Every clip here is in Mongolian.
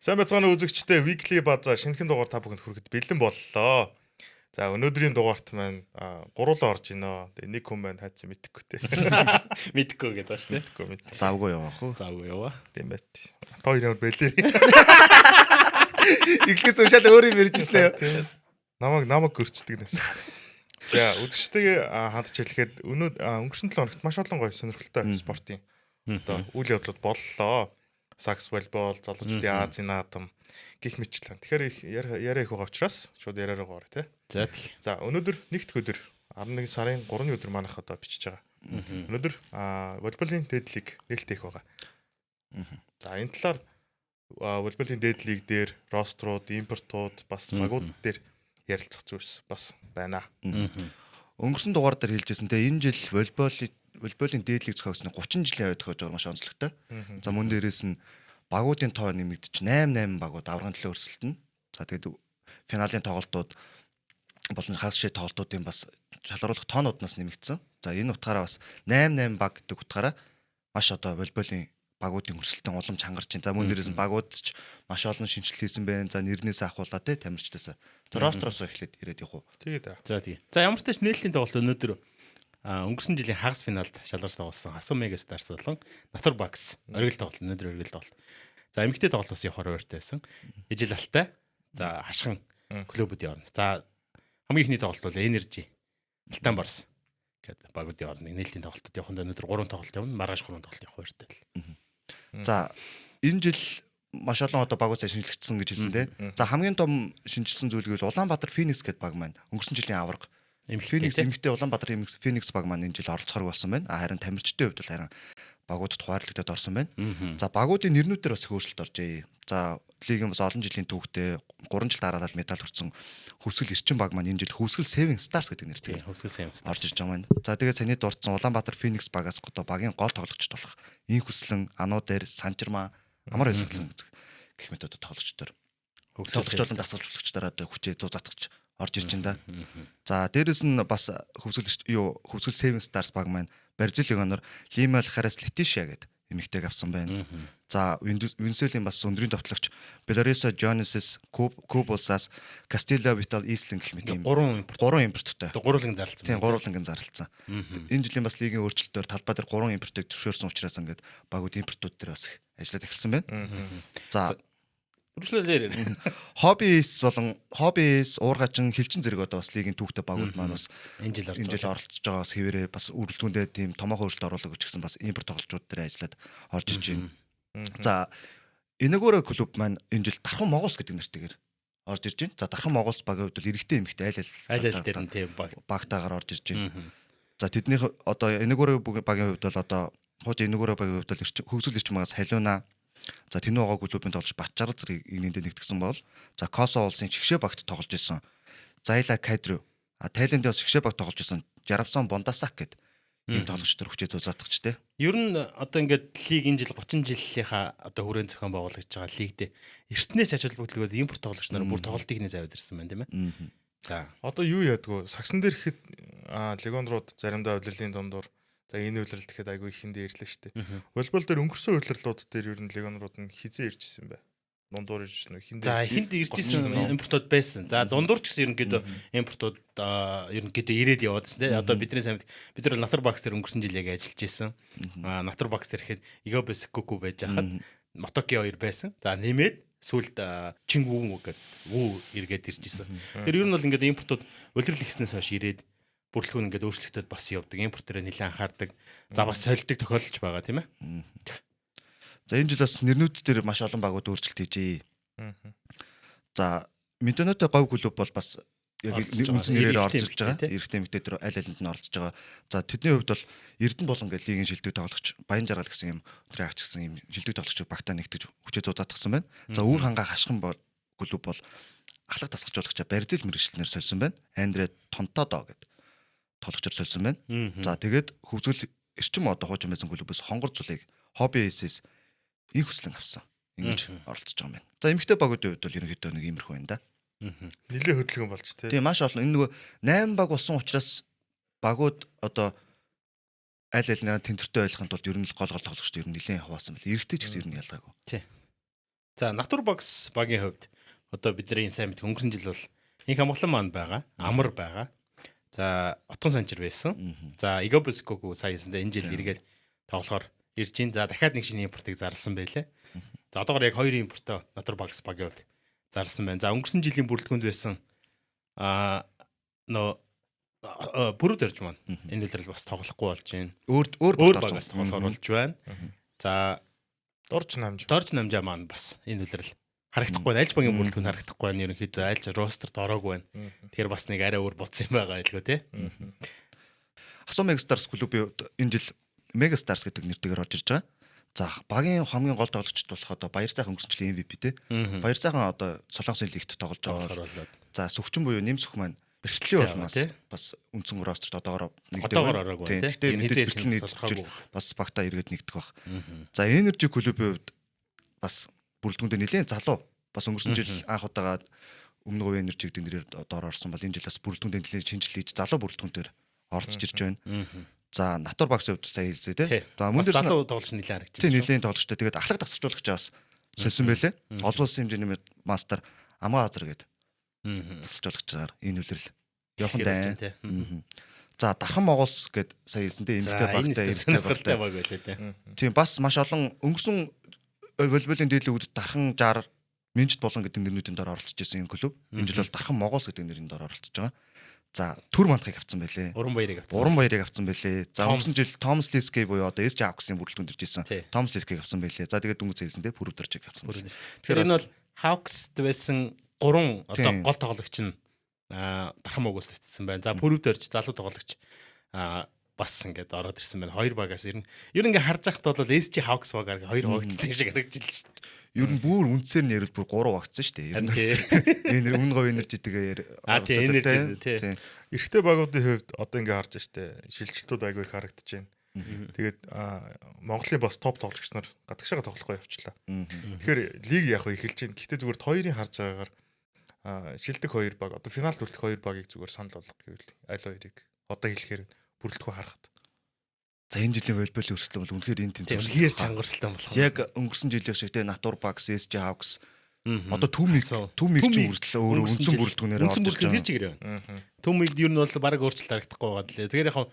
Сайн байцгаана уу үзэгчдээ, Weekly Buzz шинэхэн дугаар та бүхэнд хүрэхэд бэлэн боллоо. За, өнөөдрийн дугаарт маань гуруулаа орж ирнэ. Тэгээ нэг хүн маань хайцсан, мэдэхгүй те. Мэдхгүй гэдэг ба шүү дээ. Мэдэхгүй мэд. Завгүй явах уу? Завгүй яваа. Тийм байт. Та хоёр ямар бэлэр. Эхлээс шал өөр юм ярьжсэн ээ. Тийм. Намайг гөрчдөг нэс. За, үзэгчтэйгээ хандж хэлэхэд өнгөрсөн 7 хоногт маш олон гоё сонирхолтой спортын одоо үйл явдлууд боллоо. Сакс волейбол, залуучуудын Азийн наадам гэх мэтчлэн. Тэгэхээр их яриа их байгаа учраас шууд яриараа орё те. За, тэг. За, өнөөдөр нэгдэх өдөр, 11 сарын 3-ны өдөр манайх одоо бичиж байгаа. Өнөөдөр волейболын дээд лиг нээлттэй их байгаа. За, энэ талаар волейболын дээд лиг дээр roster ууд, импортууд, бас багууд дээр ярилцах зүйлс бас байна. Өнгөрсөн дугаар дээр хэлжсэн те, энэ жил волейболын дээд лиг зохиогсны 30 жилийн хувьд тохиож байгаа маш онцлогтой. За, мөн дээрээс нь багуудын тоо нэмэгдэж 8 8 багууд аврагын төлөө өрсөлдөнө. За, тэгээд финалийн тоглолтууд болон хагас шид тоглолтуудын бас шалгаруулах тоонууд нас нэмэгдсэн. За, энэ утгаараа бас 8 8 баг гэдэг утгаараа маш одоо волейболын багуудын өрсөлдөөн улам чангарч байна. За, мөн дээрээс нь багууд ч маш олон шинэчлэл хийсэн байна. За, нэрнээс ахуулаа те, тамирчдаас. За, roster оос эхлээд ирээд явах уу. Тэгээд За, тэгээ. За, ямар ч тач нээлтийн тоглолт өнөөдөр өнгөрсөн жилийн хагас финалд шалгарч тоглосон Асуу Мега Старс болон Натур Бакс оргил тоглолт, өнөөдөр оргил тоглолт. За, эмэгтэй тоглолт бас явахаар ойртой байсан. Ижил алтай. За, хашган клубүүдийн орно. За, хамгийн эхний тоглолт бол Energy Алтан Барс гэдэг багуудын орно. Нээлтийн тоглолтод явах нь өнөөдөр 3 тоглолт явна. Маргааш 3 тоглолт явах ойртой л. За, энэ жил маш олон одоо багууд шинэчлэгдсэн гэж хэлсэн те. За, хамгийн том шинэчилсэн зүйл гэвэл Улаанбаатар Феникс гэдэг баг маань өнгөрсөн жилийн аварга Эмэгтэй Феникс, эмэгтэй Улаанбаатар Феникс баг маань энэ жил оролцохоор болсон байна. А харин тамирчдын хувьд бол харин багуудад хуваарлагдаад орсон байна. За, багуудын нэрнүүдээр бас их өөрчлөлт оржээ. За, лигийн бас олон жилийн түүхтэй 3 жил дараалал медаль хүртсэн Хөвсгөл Эрчин баг маань энэ жил Хөвсгөл Seven Stars гэдэг нэртэй Хөвсгөл Seven Stars орж ирж байгаа юм байна. За, тэгээд саний дурдсан Улаанбаатар Феникс багаас одоо багийн гол тоглогчд болох Инх Хүслэн, Ануу дээр, Санчирма, Амар Баясгалан гэх мэт одоо тоглогчдоор тоглогч болон дасгалжуулагчдаар одоо хүчээ зүү затгаж орж ирж байна да. За, дээрэс нь бас Хөвсгөл юу Хөвсгөл Seven Stars баг маань Бразилийн оноор Лима Харас Летишия гэдэг эмэгтэйг авсан байна. За, Венесуэлийн бас өндрийн товтлогч Беларуса Жонесис, Кубулсас, Кастильо Витал Ислен гэх мэт ийм 3 импорт 3 импорттой. Гурван зарлцсан. Тийм, гурвангийн зарлцсан. Энэ жилийн бас лигийн өөрчлөлтөөр талбай дээр 3 импортыг зөвшөөрсөн учраас ингээд багууд импортууд дээр бас их ажиллаад эхэлсэн байна. За, Үргэлжлүүлээр. Хоббис болон Хоббис, Уургачин, Хилчин зэрэг одоо бас лигийн түүхтэй багууд маань бас энэ жил орж энэ жил оролцож байгаа бас хэвээрээ бас үргэлдүүндээ тийм томоохон өөрчлөлт оруулах гэж гэсэн бас импорт тоглолчууд дээр ажиллаад орж ирж байна. За, Энэгүрэ клуб маань энэ жил Дархан Моголс гэдэг нэртэйгээр орж ирж байна. За, Дархан Моголс багийн хувьд бол эрэгтэй эмэгтэй аль аль аль аль дээр нь тийм баг багтаагаар орж ирж байна. За, тэднийх одоо Энэгүрэ багийн хувьд бол одоо хууч Энэгүрэ багийн хувьд бол Хөвсгөл Эрчим багаас Халиуна. За, Тэнүү огоо клубын тоглож Батжарал зэрэг энэндээ нэгтгсэн бол, за, Косо улсын чигшээ багт тоглож исэн Зайла Кадрю, а Тайландын бас чигшээ багт тоглож исэн Жаравсон Бондасак гэдэг ийм тоглогчдор хүчээ зүү затгах те. Ер нь одоо ингээд лиг энэ жил 30 жилийнхаа одоо хүрээнд зохион байгуулагдж байгаа лигдээ эртнээс ач холбогдолгүй импорт тоглогч нар бүр тоглолтыг нэ заваад ирсэн байна, тийм ээ. За, одоо юу яадгүй сагсан дээр ихэд легонрууд заримдаа улирлын дундуур. За, энэ улирал гэхэд айгүй ихэндээ ирлээ шүү дээ. Волейбол дээр өнгөрсөн улирлууд дээр ер нь легонрууд нь хизээ ирж исэн бэ? Дундуур ирж исэн үү? Хиндээ. За, эхэнд ирж исэн импортууд байсан. За, дундуур ч гэсэн ерөнхийдөө импортууд ерөнхийдөө ирээд яваад байсан тийм. Одоо бидний сайн бид нар Натур Бакс дээр өнгөрсөн жил яг ажиллаж исэн. Натур Бакс дээр ихэд Игобес Куку байж хахад Мотоки хоёр байсан. За, нэмээд сүүлд Чингүү гэдэг үү эргээд ирж исэн. Тэр ер нь бол ингээд импортууд улирал ихснээс хойш ирээд бүрэлдэхүүн ингээд өөрчлөгдөд бас явдаг. Импорт дээр нэлээд анхаардаг. За, бас сольдог тохиолдолч байгаа, тийм ээ. За, энэ жил бас нэрнүүд дээр маш олон багууд өөрчлөлт хийжээ. За, Медонотой говь клуб бол бас яг үндсэн нэрээр орж ирж байгаа. Эрэгтэй эмэгтэй дээр аль алинд нь оролцож байгаа. За, тэдний хувьд бол Эрдэнэ болон гэх лигийн шилдэг тоглогч Баян Жаргал гэсэн юм өдрийн агч гэсэн юм шилдэг тоглогчийг багтаа нэгтгэж хүчээ зүү затгсан байна. За, Үүр хангаа хашхан бол клуб бол ахлах дасгалжуулагчаа Бразил мэргэжилтнээр сольсон байна. Андре Тонтодо гэдэг тоглогчор сольсон байна. За, тэгээд Хөвзгөл Эрчим одоо хуучин байсан клубээс Хонгор Зулыг, Хобби SS инх хүслэн авсан. Ингэж оролцож байгаа юм байна. За, эмэгтэй багуудын хувьд бол ерөнхийдөө нэг иймэрхүү байна да. Нилээ хөдөлгөөн болж тий. Тийм, маш олон. Энэ нөгөө 8 баг болсон учраас багууд одоо аль аль нэг тэнцвэртэй байхын тулд ер нь л гол гол тоглогчд ер нь нэлээд хуваасан бэл. Эрэгтэй ч гэсэн ер нь ялгаагүй. Тий. За Naturbox багийн хувьд одоо бидний сайн мэдэх өнгөрсөн жил бол инх амгалан маань байгаа, амар байгаа. За Отгон Санчир байсан. За Игобискоку сая хэлсэндээ энэ жил эргээд тоглохоор ирж байна. За дахиад нэг шинэ импортыг зарласан байлээ. За одоогор яг хоёр импортоо Naturbox багийн хувьд зарласан байна. За өнгөрсөн жилийн бүрэлдэхүүнд байсан нөө бүрүүд орж маань энэ үлрэл бас тоглохгүй болж байна. Өөр багаас тоглохоор болж байна. За Дорж намж. Дорж намжаа маань бас энэ үлрэл харагдахгүй байна. Аль багийн бүрэлдэхүүн харагдахгүй байна. Ерөнхийдөө аль roster т ороогүй байна. Тэгэхээр бас нэг арай өөр бодсон юм байгаа илгүү те. Асуу Megastars клубын хувьд энэ жил Megastars гэдэг нэртэйгээр орж ирж байгаа. За багийн хамгийн гол тоглогчд болох одоо Баяр сайхан өнгөрсөн жилийн MVP те. Баяр сайхан одоо Солонгосын лигт тоглож байгаа. За сүгчин буюу нэмсөх маань бэртлийн улмаас бас үндсэн roster т одоогоор нэгдэг. Одоогоор ороогүй те. Гэхдээ мэдээж бэртэл нийцэж бас багтаа эргээд нэгдэх баг. За Energy клубын хувьд бас бүрэлдэхүүндээ нэлээд залуу. Бас өнгөрсөн жил анх удаага өмнө говь Energy гэдэг нэрээр доор орсон бол энэ жил бас бүрэлдэхүүндээ нэлээд шинжилгээ хийж залуу бүрэлдэхүүнээр оролцож ирж байна. За Naturbox хувьд сая хэлсэ тий. За мөн дээр залуу тоглогч нэлээд харагдчих. Тий, нэлээд тоглогчтой. Тэгээд ахлах дасгалжуулагч бас сольсон байлээ. Олон улсын хэмжээний мастер Амгаа Азар гэдэг дасгалжуулагчаар энэ үлрэл явхан дайн. За Дархан Моголс гэд сая хэлсэн тий. Эмэгтэй багтай баг байлээ тий. Тийм бас маш олон өнгөрсөн волейболын дээдлийн үд Дархан 60 Минжид болон гэдэг нэрнүүдийн дор оролцож исэн энэ клуб. Энэ жил бол Дархан Моголс гэдэг нэрийн дор оролцож байгаа. За төр мандахыг авцсан байлээ. Уран баярыг авцсан. Уран баярыг авцсан байлээ. За өнгөрсөн жил Томас Лискей буюу одоо SJ Hawks-ын бүрэлдэхүүнд ирж исэн. Томас Лискейг авсан байлээ. За тэгээд дөнгөж хэлсэн те Пүрвдэрчийг авсан. Тэгэхээр энэ бол Hawks-д байсан гурван одоо гол тоглогч нь Дархан Могоос татсан байна. За Пүрвдэрч залуу тоглогч бас ингээд ороод ирсэн байна. Хоёр багаас ер нь ингээд харж байхад бол SG Hawks багаар хоёр хуваагдсан юм шиг харагдчихлаа шүү дээ. Ер нь бүр үндсээр нь ярил бүр гурав багцсан шүү дээ. Ер нь энэ өмнө говь энержи тэгээ энержи тий. Эрэгтэй багуудын хувьд одоо ингээд харж штэ шилжилтүүд айгүй их харагдаж байна. Тэгээд Монголын бас топ тоглогч нар гадагшаага тоглохгүй явчлаа. Тэгэхээр лиг яг эхэлж байна. Гэхдээ зүгээр хоёрын харж байгаагаар шилдэг хоёр баг одоо финалд үлдэх хоёр багийг зүгээр санал болгох гэвэл аль хоёрыг одоо хэлэхээр бүрэлдэхүүн харахад. За энэ жилийн волейболын өрсөлдөөн бол үнэхээр энэ тэнцвэр. Үнэхээр чангарсалтай болох. Яг өнгөрсөн жилийн шиг те Naturbox, SJ Hawks одоо Түмиг ч хүртэл өөрөө үндсэн бүрэлдэхүүнээр орж ирж байгаа. Тэр чигээр байна. Түмиг ер нь бол баг өөрчлөлт харагдахгүй байгаа лээ. Тэгэхээр яг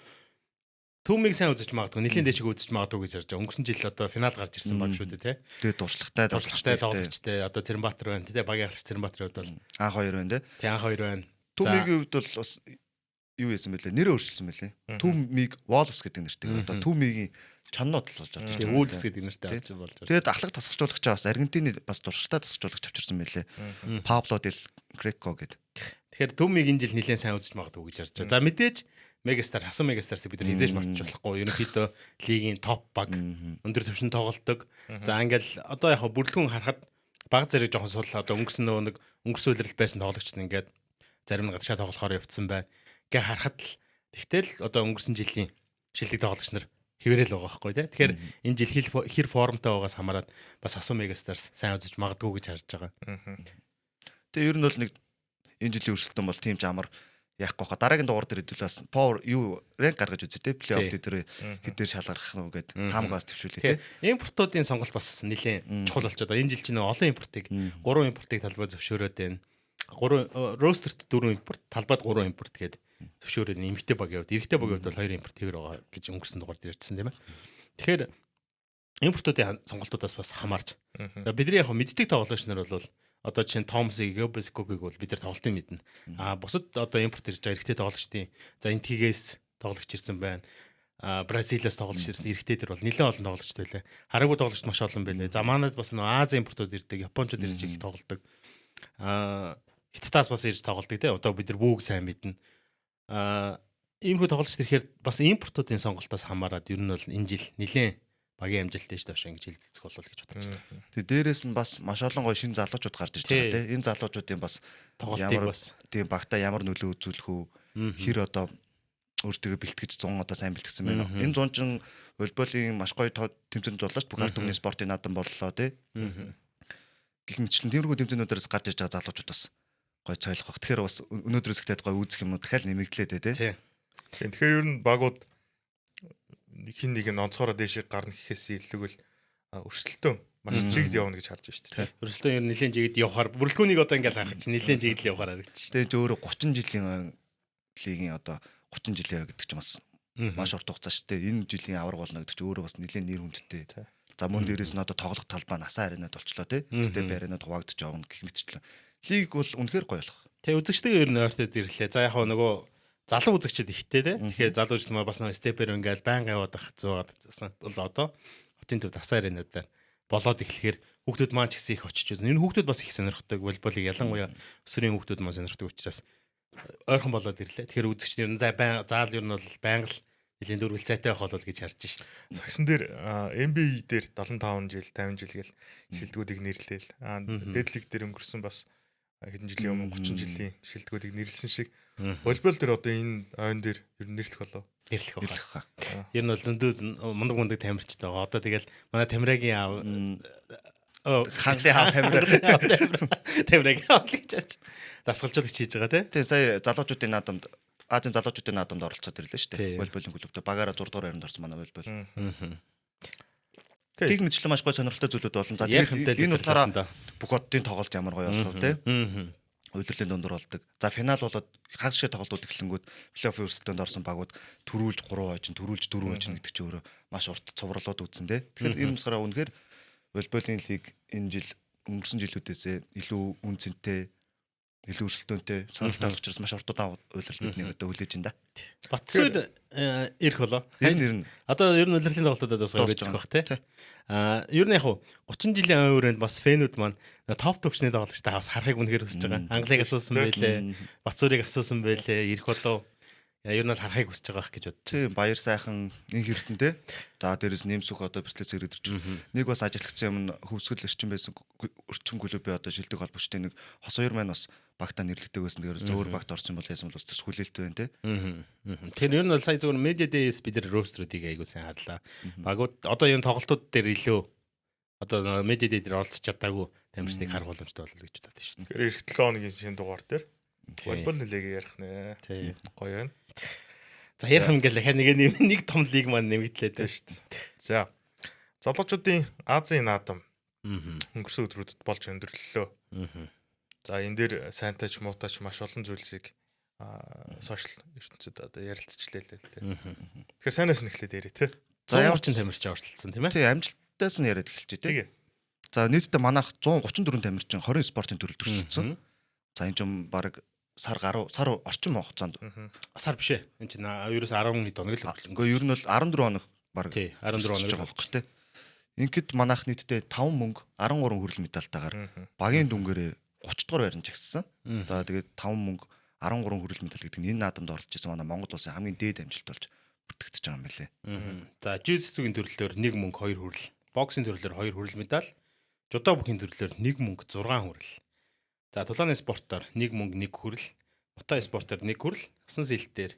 Түмиг сайн үзэж магадгүй, нэлийн дэшиг үзэж магадгүй гэж ярьж байгаа. Өнгөрсөн жил одоо финал гарч ирсэн баг шүү дээ те. Тэгээд туршлагатай тоглогчтой одоо Цэрэнбаатар байна те. Багийн ахлагч Цэрэнбаатарын хувьд бол анх хоёр байна те. Тий, анх хоёр байна. Түмигийн хувьд бол бас юу яасан бэлээ? Нэрээ өөрчилсөн бэлээ. Түмиг Wolves гэдэг нэртэй. Одоо Түмигийн чоннууд л болж орж ирж байгаа. Wolves гэдэг нэртэй болж болж. Тэгээд ахлах тасгалжуулагч бас Аргентины бас туршлагатай тасгалжуулагч авчирсан бэлээ. Пабло дел Греко гэдэг. Тэгэхээр Түмиг энэ жил нэлээд сайн үзэж магадгүй гэж ярьж байгаа. За мэдээж Мегастар, Хасан Мегастарсыг бид нар хизээж мартаж болохгүй. Ерөнхийдөө лигийн топ баг өндөр түвшинд тоглолдог. За ингээл одоо яг бүрэлдэхүүн харахад баг зэрэг жоохон сул одоо өнгөрсөн нөгөө нэг өнгөрсөн улирал байсан тоглогч нь ингээд зарим нь гадагшаа тоглохоор явцсан байна. Гэ харахад л тэгтэл одоо өнгөрсөн жилийн шилдэг тоглогч нар хэвээрэл байгаа байхгүй тий. Тэгэхээр энэ жил хэр формтой байгаас хамаарат бас Асуу Мегастарс сайн үзэж магадгүй гэж харж байгаа. Тэгээ ер нь бол нэг энэ жилийн өрсөлдөөн бол тийм ч амар яахгүй хаа. Дараагийн дугаар дээр хэдүүл бас power юу rank гаргаж үзье тий. Плей-офф дээр хэдээр шалгарах нь гээд таамгаас төвшүүлээ тий. Импортуудын сонголт бас нэлээд чухал болчиход байгаа. Энэ жил чинь олон импортыг 3 импортыг талбай зөвшөөрөөд байна. 3 roster т 4 импорт, талбайд 3 импорт гээд зөвшөөрөөд эмэгтэй багийн хувьд, эрэгтэй багийн хувьд бол 2 импорт хэвээр байгаа гэж өнгөрсөн дугаар дээр ярьсан тийм ээ. Тэгэхээр импортуудын сонголтуудаас бас хамаарч. Бидний яг мэддэг тоглогч нар бол одоо жишээ нь Томсыг, Гебескогийг бол бид нар тоглолтын мэднэ. А бусад одоо импорт ирж байгаа эрэгтэй тоглогчдын за Энтхигээс тоглогч ирсэн байна. А Бразилиас тоглогч ирсэн эрэгтэй тэр бол нэлээд олон тоглогч байлаа. Хараагүй тоглогч маш олон байлаа. За манайд бас нөө Ази импортууд ирдэг, Япончууд ирж их тоглодог. А Хятадаас бас ирж тоглодог тий. Одоо бид нар бүүг сайн мэднэ. А иймэрхүү тоглогч ирэхээр бас импортуудын сонголтоос хамаарат ер нь бол энэ жил нэлээд багийн амжилт дээш доош ингэж хэлбэлцэх болов гэж бодож байна. Тэгээ дээрээс нь бас маш олон гоё шинэ залуучууд гарч ирж байгаа тийм. Энэ залуучуудын бас тоглолтыг бас тийм багтаа ямар нөлөө үзүүлэх үү? Хэр одоо өөртөө бэлтгэж 100 удаа сайн бэлтгэсэн байна. Энэ 100 чин волейболын маш гоё тэмцээнд боллоо ш. Бүх ард түмний спортын наадам боллоо тийм. Гэх мэтчлэн тиймэрхүү тэмцээнүүдээс гарч ирж байгаа залуучууд бас гоё цойлох бах. Тэгэхээр бас өнөөдрөөс эхлээд гоё үзэх юмнууд дахиад нэмэгдлээ дээ тийм. Тэгэхээр ер нь багууд хин нэг нь онцгойроо дээшээ гарна гэхээс илүүгэл өрсөлдөөн Маш жигд явна гэж харж байна шүү дээ. Өрсөлдөөн ер нь нэлээд жигд явахаар бүрэлдэхүүнийг одоо ингээл харах чинь нэлээд жигдэл явахаар харагдчих. Тэгээ ч өөрөө 30 жилийн лигийн одоо 30 жилийн гэдэг чинь бас маш урт хугацаа шүү дээ. Энэ жилийн аварга болно гэдэг чинь өөрөө бас нэлээд нэр хүндтэй. За мөн дээрээс нь одоо тоглох талбай насаа аренад болчлоо тий. Степ аренад хуваагдчих явна гэх мэтчлэн. Лиг бол үнэхээр гоё болох. Тэг үзэгчтэйгээ ер нь ойртоод ирлээ. За яг хаа нөгөө залуу үзэгчд ихтэй тий. Тэгэхээр залуучд маа бас нөгөө степээр ингээл байнга яваад байх хэцүү байгаадсан. Бол одоо хотын төв дасаа аренад дээр болоод эхлэхээр хүүхдүүд маань ч гэсэн их очиж үзэн. Энэ хүүхдүүд бас их сонирхдаг. Волейболыг ялангуяа өсвөрийн хүүхдүүд маань сонирхдаг учраас ойрхон болоод ирлээ. Тэгэхээр үзэгч нэр нь за заал ер нь бол байнга л нэлийн дөрвөл цайтай байх болол гэж харж шít. Сагсан дээр NBA дээр 75 жил, 50 жил гэл шилдэгүүдийг нэрлээл. Дээд лиг дээр өнгөрсөн бас хэдэн жилийн өмнө 30 жилийн шилдэгүүдийг нэрлсэн шиг волейбол дээр одоо энэ ойн дээр ер нь нэрлэх болов. Нэрлэх байх. Ер нь бол зөндөө мундаг мундаг тамирчтай байгаа. Одоо тэгэл манай Тамирагийн аав Хангалын хаав Тамираа Тамирагийн аав л гэж чаач. Дасгалжуулагч хийж байгаа тий. Тий, сая залуучуудын наадамд Азийн залуучуудын наадамд оролцоод ирлээ шүү дээ. Волейболын клубтээ багаараа 6 дугаар байранд орсон манай волейбол. Тэг мэтчлэн маш гоё сонирхолтой зүйлүүд болно. За тэгээд энэ утгаараа бүх оддын тоглолт ямар гоё болох вэ те? Улирлын дундуур болдог. За финал болоод хагас шиг тоглолтууд эхлэнгүүд плей-оффын өрсөлдөөнд орсон багууд төрүүлж 3 хожин, төрүүлж 4 хожин гэдэг чинь өөрөө маш урт цувралууд үзсэн те. Тэгэхээр энэ утгаараа үнэхээр волейболын лиг энэ жил өнгөрсөн жилүүдээс илүү үн цэнтэй, илүү өрсөлдөөнтэй, сонирхолтой болох учраас маш урт удаан улирал бидний одоо хүлээж байна да. Батсууд ирэх болоо. Ер нь Одоо ер нь улирлын тоглолтуудад бас гоё байдаг бах те. Аа ер нь яг хуу 30 жилийн ой өрөөнд бас фэнүүд маань топ төвчний тоглогчтой бас харахыг үнэхээр хүсэж байгаа. Англиг асуусан байлээ. Батсуурыг асуусан байлээ. Ирэх болоо. Ер нь бол харахыг хүсэж байгаа байх гэж бодож. Тийм, баяр сайхан инх эрдэнэ те. За дээрээс нэмсүх одоо бэртлээ зэрэг ирж. Нэг бас ажиллагдсан юм нь хөвсгөл эрчим байсан эрчим клубын одоо шилдэг холбогчдын нэг хос хоёр маань бас багтаа нэрлэгдэг байсан. Тэгэхээр зөөр багт орсон бол яасан бол бас хүлээлт байна те. Тэгэхээр ер нь бол сая зөвхөн Media Days бид нар роструудыг айгуу сайн харлаа. Багууд одоо энэ тоглолтууд дээр илүү одоо Media Day дээр оролцож чадаагүй тамирчдыг харах боломжтой боллоо гэж бодод шүү дээ. Тэгэхээр эх 7 хоногийн шинэ дугаар дээр волейбол нэлээг ярих нэ. Гоё байна. За ярих юм ингээл дахиад нэг нэг том лиг маань нэмэгдлээ дээ шүү дээ. За залуучуудын Азийн наадам өнгөрсөн өдрүүдэд болж өндөрлөлөө. За энэ дээр сайнтайч муутайч маш олон зүйлсийг сошиал ертөнцид одоо ярилцчихлээ л дээ. Тэгэхээр сайнаас нь эхлээд яриа те. За ямар ч тамирч оролцсон тийм ээ. Тий, амжилтаас нь яриад эхэлчихье те. За нийтдээ манайх 134 тамирчин 20 спортын төрөлд өрсөлдсөн. За энэ ч баг сар гаруй сар орчим хугацаанд сар биш ээ. Энэ чинь ерөөс 11 хоног л үргэлжлэн. Үгүй ер нь бол 14 хоног баг 14 хоног байгаа байхгүй те. Ингээд манайх нийтдээ 5 мөнгө 13 хүрэл медальтайгаар багийн дүнгээрээ 30 дугаар байранд жагссан. За тэгээд 5 мөнгө 13 хүрэл медаль гэдэг нь энэ наадамд оролцож байсан манай Монгол улсын хамгийн дээд амжилт болж бүртгэгдэж байгаа юм билээ. За жиу-житсугийн төрлөөр 1 мөнгө 2 хүрэл, боксing төрлөөр 2 хүрэл медаль, жудаа бүхийн төрлөөр 1 мөнгө 6 хүрэл. За тулааны спортоор 1 мөнгө 1 хүрэл, мото спортоор 1 хүрэл, усан сэлтээр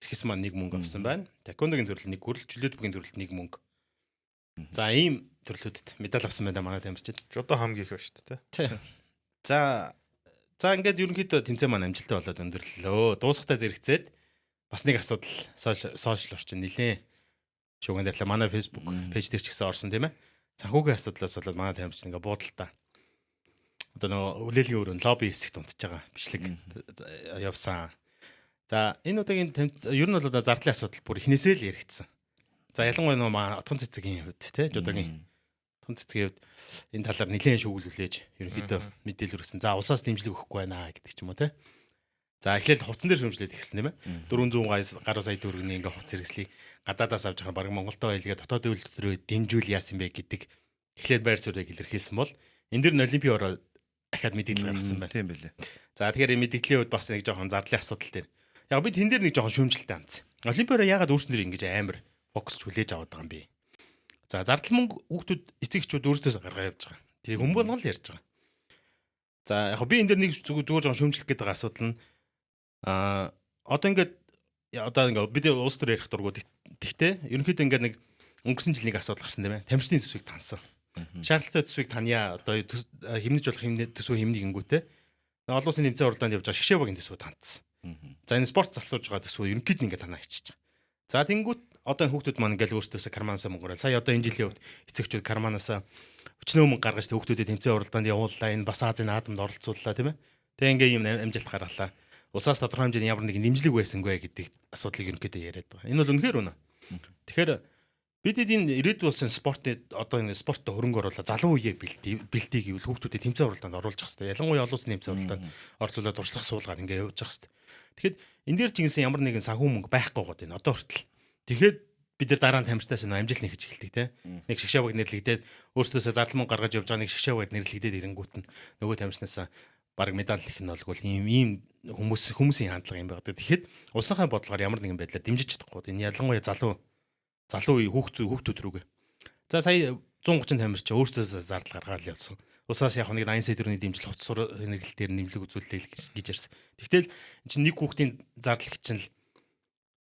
эрхэс маань 1 мөнгө авсан байна. Таеквондогийн төрөл 1 хүрэл, чөлөөт бүгийн төрөлд 1 мөнгө. За ийм төрлүүдэд медаль авсан байна манай тамирчид. Жудаа хамгийн их байна шүү дээ. Тий. За за ингээд ерөнхийдөө тэмцээн маань амжилттай болоод өндөрлөө. Дуусахтаа зэрэгцээд бас нэг асуудал сошиал орчин нилээн шуган дээр л манай Facebook пэйж дээр ч гэсэн орсон тийм ээ. Санхүүгийн асуудлаас болоод манай тамирчин ингээ буудалтай. Одоо нөгөө хүлээлгийн өрөөнд лобби хэсэгт унтж байгаа бичлэг явсан. За энэ удаагийн ер нь бол одоо зардлын асуудал бүр эхнээсээ л яригдсан. За ялангуяа нөгөө отгон цэцгийн хувьд тий жудаагийн отгон цэцгийн хувьд энэ талаар нэлээд шүүгэл хүлээж ерөнхийдөө мэдээлэл өргөсөн. За улсаас дэмжлэг өгөхгүй байна гэдэг ч юм уу тий. За эхлээл хувцсан дээр шүүмжлээд эхэлсэн тийм ээ. 400 гаруй сая төгрөгийн ингээ хувц хэрэгслийг гадаадаас авч байгаа баг Монголдоо хэлгээ дотоод үйлдвэрээ дэмжүүл яасан бэ гэдэг эхлээд байр суурийг илэрхийлсэн бол энэ дэр нь олимпийн ороо дахиад мэдээлэл гаргасан байна. Тийм байлээ. За тэгэхээр энэ мэдээллийн хувьд бас нэг жоохон зардлын асуудал дээр. Яг би тэн дээр нэг жоохон шүүмжлэлтэй хандсан. Олимпиороо яагаад өөрснөр ингэж амар фокусч хүлээж аваад байгаа юм бэ? За зардал мөнгө хүүхдүүд эцэг эхчүүд өөрсдөөс гаргаа явж байгаа. Тэр хүмүүс болгон л ярьж байгаа. За яг би энэ дээр нэг зүгээр жоохон шүүмжлэх гэдэг асуудал нь одоо ингээд одоо ингээд бид улс төр ярих дургу. Тэгтээ ерөнхийдөө ингээд нэг өнгөрсөн жил нэг асуудал гарсан тийм ээ. Тамирчны төсвийг тансан. Шаардлагатай төсвийг танья. Одоо хэмнэж болох төсвөө хэмнэх гингүүтээ. Олон улсын тэмцээн уралдаанд явж байгаа шгшээ багийн төсвөө тантсан. За энэ спорт залсууж байгаа төсвөө ерөнхийдөө ингээд танаа хийчихэж байгаа. За тэнгүүт одоо энэ хүүхдүүд маань ингээл өөрсдөөсөө карманасаа мөнгө гаргаад сая одоо энэ жилийн хувьд эцэгчүүд карманасаа өчнөө мөнгө гаргаж хүүхдүүдэд тэмцээн уралдаанд явууллаа. Энэ бас Азийн наадамд оролцууллаа тийм ээ. Тэгээ ингээ ийм амжилт гаргалаа. Улсаас тодорхой хэмжээний ямар нэгэн дэмжлэг байсангүй гэдэг асуудлыг ерөнхийдөө яриад байгаа. Энэ бол үнэхээр үнэ. Тэгэхээр бидэд энэ ирээдүйн улсын спортын одоо энэ спорттой хөрөнгө оруулаад залуу үеэ бэлтий гэвэл хүүхдүүдэд тэмцээн уралдаанд оруулах хэрэгтэй. Ялангуяа олон улсын тэмцээн уралдаанд оролцуулаад туршлага суулгаад ингээ явж явах хэрэгтэй. Тэгэхэд энэ дээр ч ингэсэн ямар нэгэн санхүү мөнгө байхгүй байгаа энэ одоо хүртэл. Тэгэхээр бид нар дараа нь тамиртаас нөө амжилт нэхэж эхэлдэг те. Нэг шгшээ баг нэрлэгдээд өөрсдөөсөө зардал мөнгө гаргаж явж байгаа нэг шгшээ баг нэрлэгдээд ирэнгүүт нь нөгөө тамирчнаас баг медаль их нь болгүй ийм хүмүүсийн хандлага юм байна. Тэгэхэд улсынхаа бодлогоор ямар нэгэн байдлаар дэмжиж чадахгүй. Энэ ялангуяа залуу үе хүүхдүүд рүүгээ. За сая 130 тамирч өөрсдөөсөө зардал гаргаад явсан. Улсаас яг нэг 80 сая төгрөгийн дэмжлэг хувцас хэрэглэл дээр нэмлэг үзүүллээ гэж ярьсан. Тэгтэл эн чинь нэг хүүхдийн зардал чинь л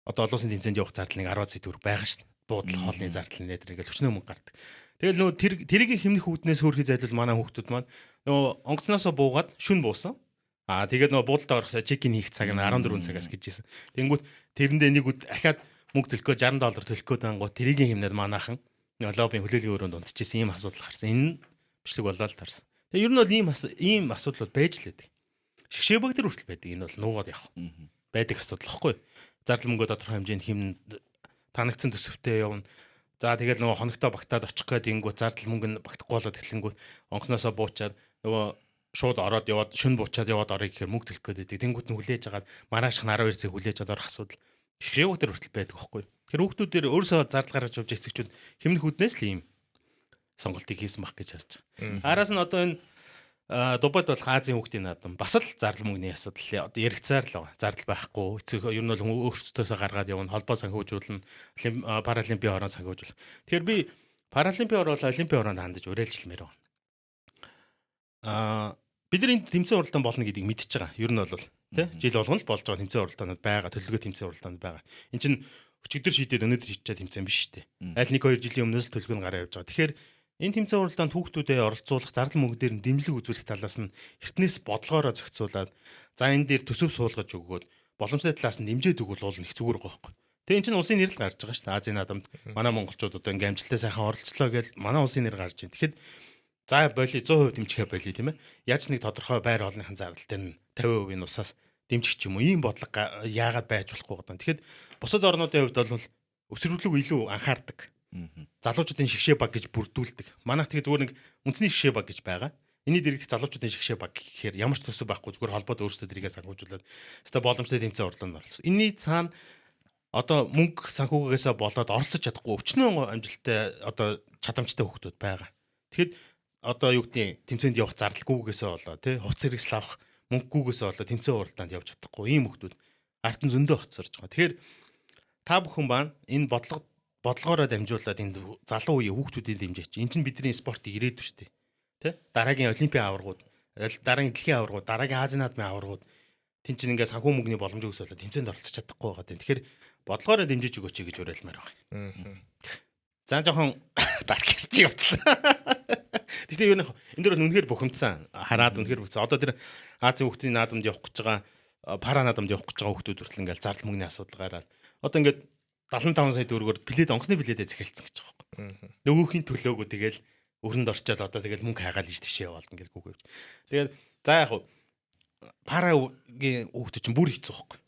одоо олон улсын тэмцээнд явах зардал нэг 10 сая төгрөг байгаа шүү дээ. Буудал хоолны зардал нэ тэр ингээл өчнөө мөнгө гардаг. Тэгэл нөгөө тэрийг хэмнэх үүднээс хөөрхий зайлвал манай хүүхдүүд маань нөгөө онгоцноосоо буугаад шүн буусан. Аа тэгээд нөгөө буудалд орох чек-ин хийх цаг нь 14 цагаас гэж хэлсэн. Тэнгүүт тэрэндээ нэг үд ахаад мөнгө төлөх гээ 60 доллар төлөх гээд ангуу тэрийг хэмнээд манаахан лоббийн хүлээлгийн өрөөнд унтчихсэн ийм асуудал гарсан. Энэ бичлэг болоод тарсан. Тэгээ ер нь бол ийм асуудлууд байж л байдаг. Шгшээ баг дээр хүртэл байдаг. Энэ бол нуугаад явах. Байдаг асуудал واخгүй. Зардал мөнгөө тодорхой хэмжээнд хэмнэ танагдсан төсөвтэй явна. За тэгэл нөгөө хоногтой багтаад очих гээд ингүүт зардал мөнгө нь багтахгүй болоод эхлэнгүүт онгоцноосоо буучаад нөгөө шууд ороод яваад шүн буучаад яваад орё гэхээр мөнгө төлөх гээд байдаг. Тэнгүүт нь хүлээж агаад маргааш нь 12 цаг хүлээж аваад орох асуудал шгшээ дээр хүртэл байдаг байхгүй. Тэр хүүхдүүдээр өөрсөө зардал гаргаж явж эцэгчүүд хэмнэх үүднээс л ийм сонголтыг хийсэн баг гэж харж байгаа. Араас нь одоо энэ Дубайд болох Азийн хүүхдийн наадам бас л зардал мөнгөний асуудал одоо яригцаар л байгаа. Зардал байхгүй. Эцэг ер нь бол өөрсдөөсөө гаргаад явна, холбоо санхүүжүүлнэ, паралимпийн хорон санхүүжүүлнэ. Тэгэхээр би паралимпийн хороо олимпийн хороонд хандаж уриалж хэлмээр байна. Бид нар энэ тэмцээн уралдаан болно гэдгийг мэдчихэж байгаа. Ер нь бол тий жил болгоно л болж байгаа тэмцээн уралдаанууд байгаа, төлөвлөгөө тэмцээн уралдаанууд байгаа. Энд чинь өчигдөр шийдээд өнөөдөр шийдчихэ тэмцээн биш шүү дээ. Аль 1 2 жилийн өмнөөс л төлөвлөгөө нь гараа явж байгаа. Тэгэхээр энэ тэмцээн уралдаанд хүүхдүүдэд оролцуулах зардал мөнгө дээр нь дэмжлэг үзүүлэх талаас нь эртнээс бодлогоороо зохицуулаад за энэ дээр төсөв суулгаж өгөөд боломжтой талаас нь дэмжиж өгвөл бол их зүгээр байгаа байхгүй. Тэгээ эн чинь улсын нэр л гарч байгаа шүү дээ. Азийн наадамд манай монголчууд одоо ингээм амжилттай сайхан оролцлоо гэж манай улсын нэр гарч байна. Тэгэхэд за боли 100% дэмжихээ боли тийм ээ. Яаж нэг тодорхой байр хоолныхын зардал дээр нь 50% нь усаас дэмжих ч юм уу ийм бодлого яагаад байж болохгүй гэдэг. Тэгэхэд бусад орнуудын хувьд бол өсвөрлөг илүү анхаардаг. Залуучуудын шгшээ баг гэж бүрдүүлдэг. Манайх тэгээ зүгээр нэг үндэсний шгшээ баг гэж байгаа. Энэний дэрэгдэх залуучуудын шгшээ баг гэхээр ямар ч төсөв байхгүй зүгээр холбоод өөрсдөө тэрийгээ санхүүжүүлээд өстой боломжтой тэмцээн уралдаанд оролцсон. Энэний цаана одоо мөнгө санхүүгээсээ болоод оролцож чадахгүй өчнөө амжилттай одоо чадамжтай хүүхдүүд байгаа. Тэгэхэд одоо юу гэдгийг тэмцээнд явах зардалгүйгээсээ болоо тий хувц хэрэгсэл авах мөнгөгүйгээсээ болоо тэмцээн уралдаанд явж чадахгүй ийм хүүхдүүд ард нь зөндөө хоцорж байгаа. Тэгэхээр та бүхэн маань энэ бодлогоороо дамжуулаад энэ залуу үеийн хүүхдүүдийн дэмжээч. Энэ чинь бидний спортын ирээдүй шүү дээ. Тэ? Дараагийн олимпийн аваргууд, дараагийн дэлхийн аваргууд, дараагийн Азийн наадмын аваргууд тэн чинь ингээ санхүү мөнгөний боломж өгс болоо тэмцээнд оролцож чадахгүй байгаа тийм. Тэгэхээр бодлогоороо дэмжиж өгөөч гэж уриалмаар байна. За жоохон дарк ирч явчлаа. Гэхдээ юу нэх энэ дэр бол үнэхээр бухимдсан. Хараад үнэхээр бухимдсан. Одоо тэр Азийн хүүхдийн наадамд явах гэж байгаа, пара наадамд явах гэж байгаа хүүхдүүд хүртэл ингээл зардал мөнгөний асуудал гараад одоо ингээд 75 сая төгрөгөөр билет онгоцны билетээ захиалцсан гэж байгаа байхгүй. Нөгөөхийн төлөөгөө тэгэл өрөнд орчоол одоо тэгэл мөнгө хайгаал иш тийшээ яваал ингээл гүг явж. Тэгээд за яг хуу парагийн хүүхдүүд чинь бүр хэцүү байхгүй.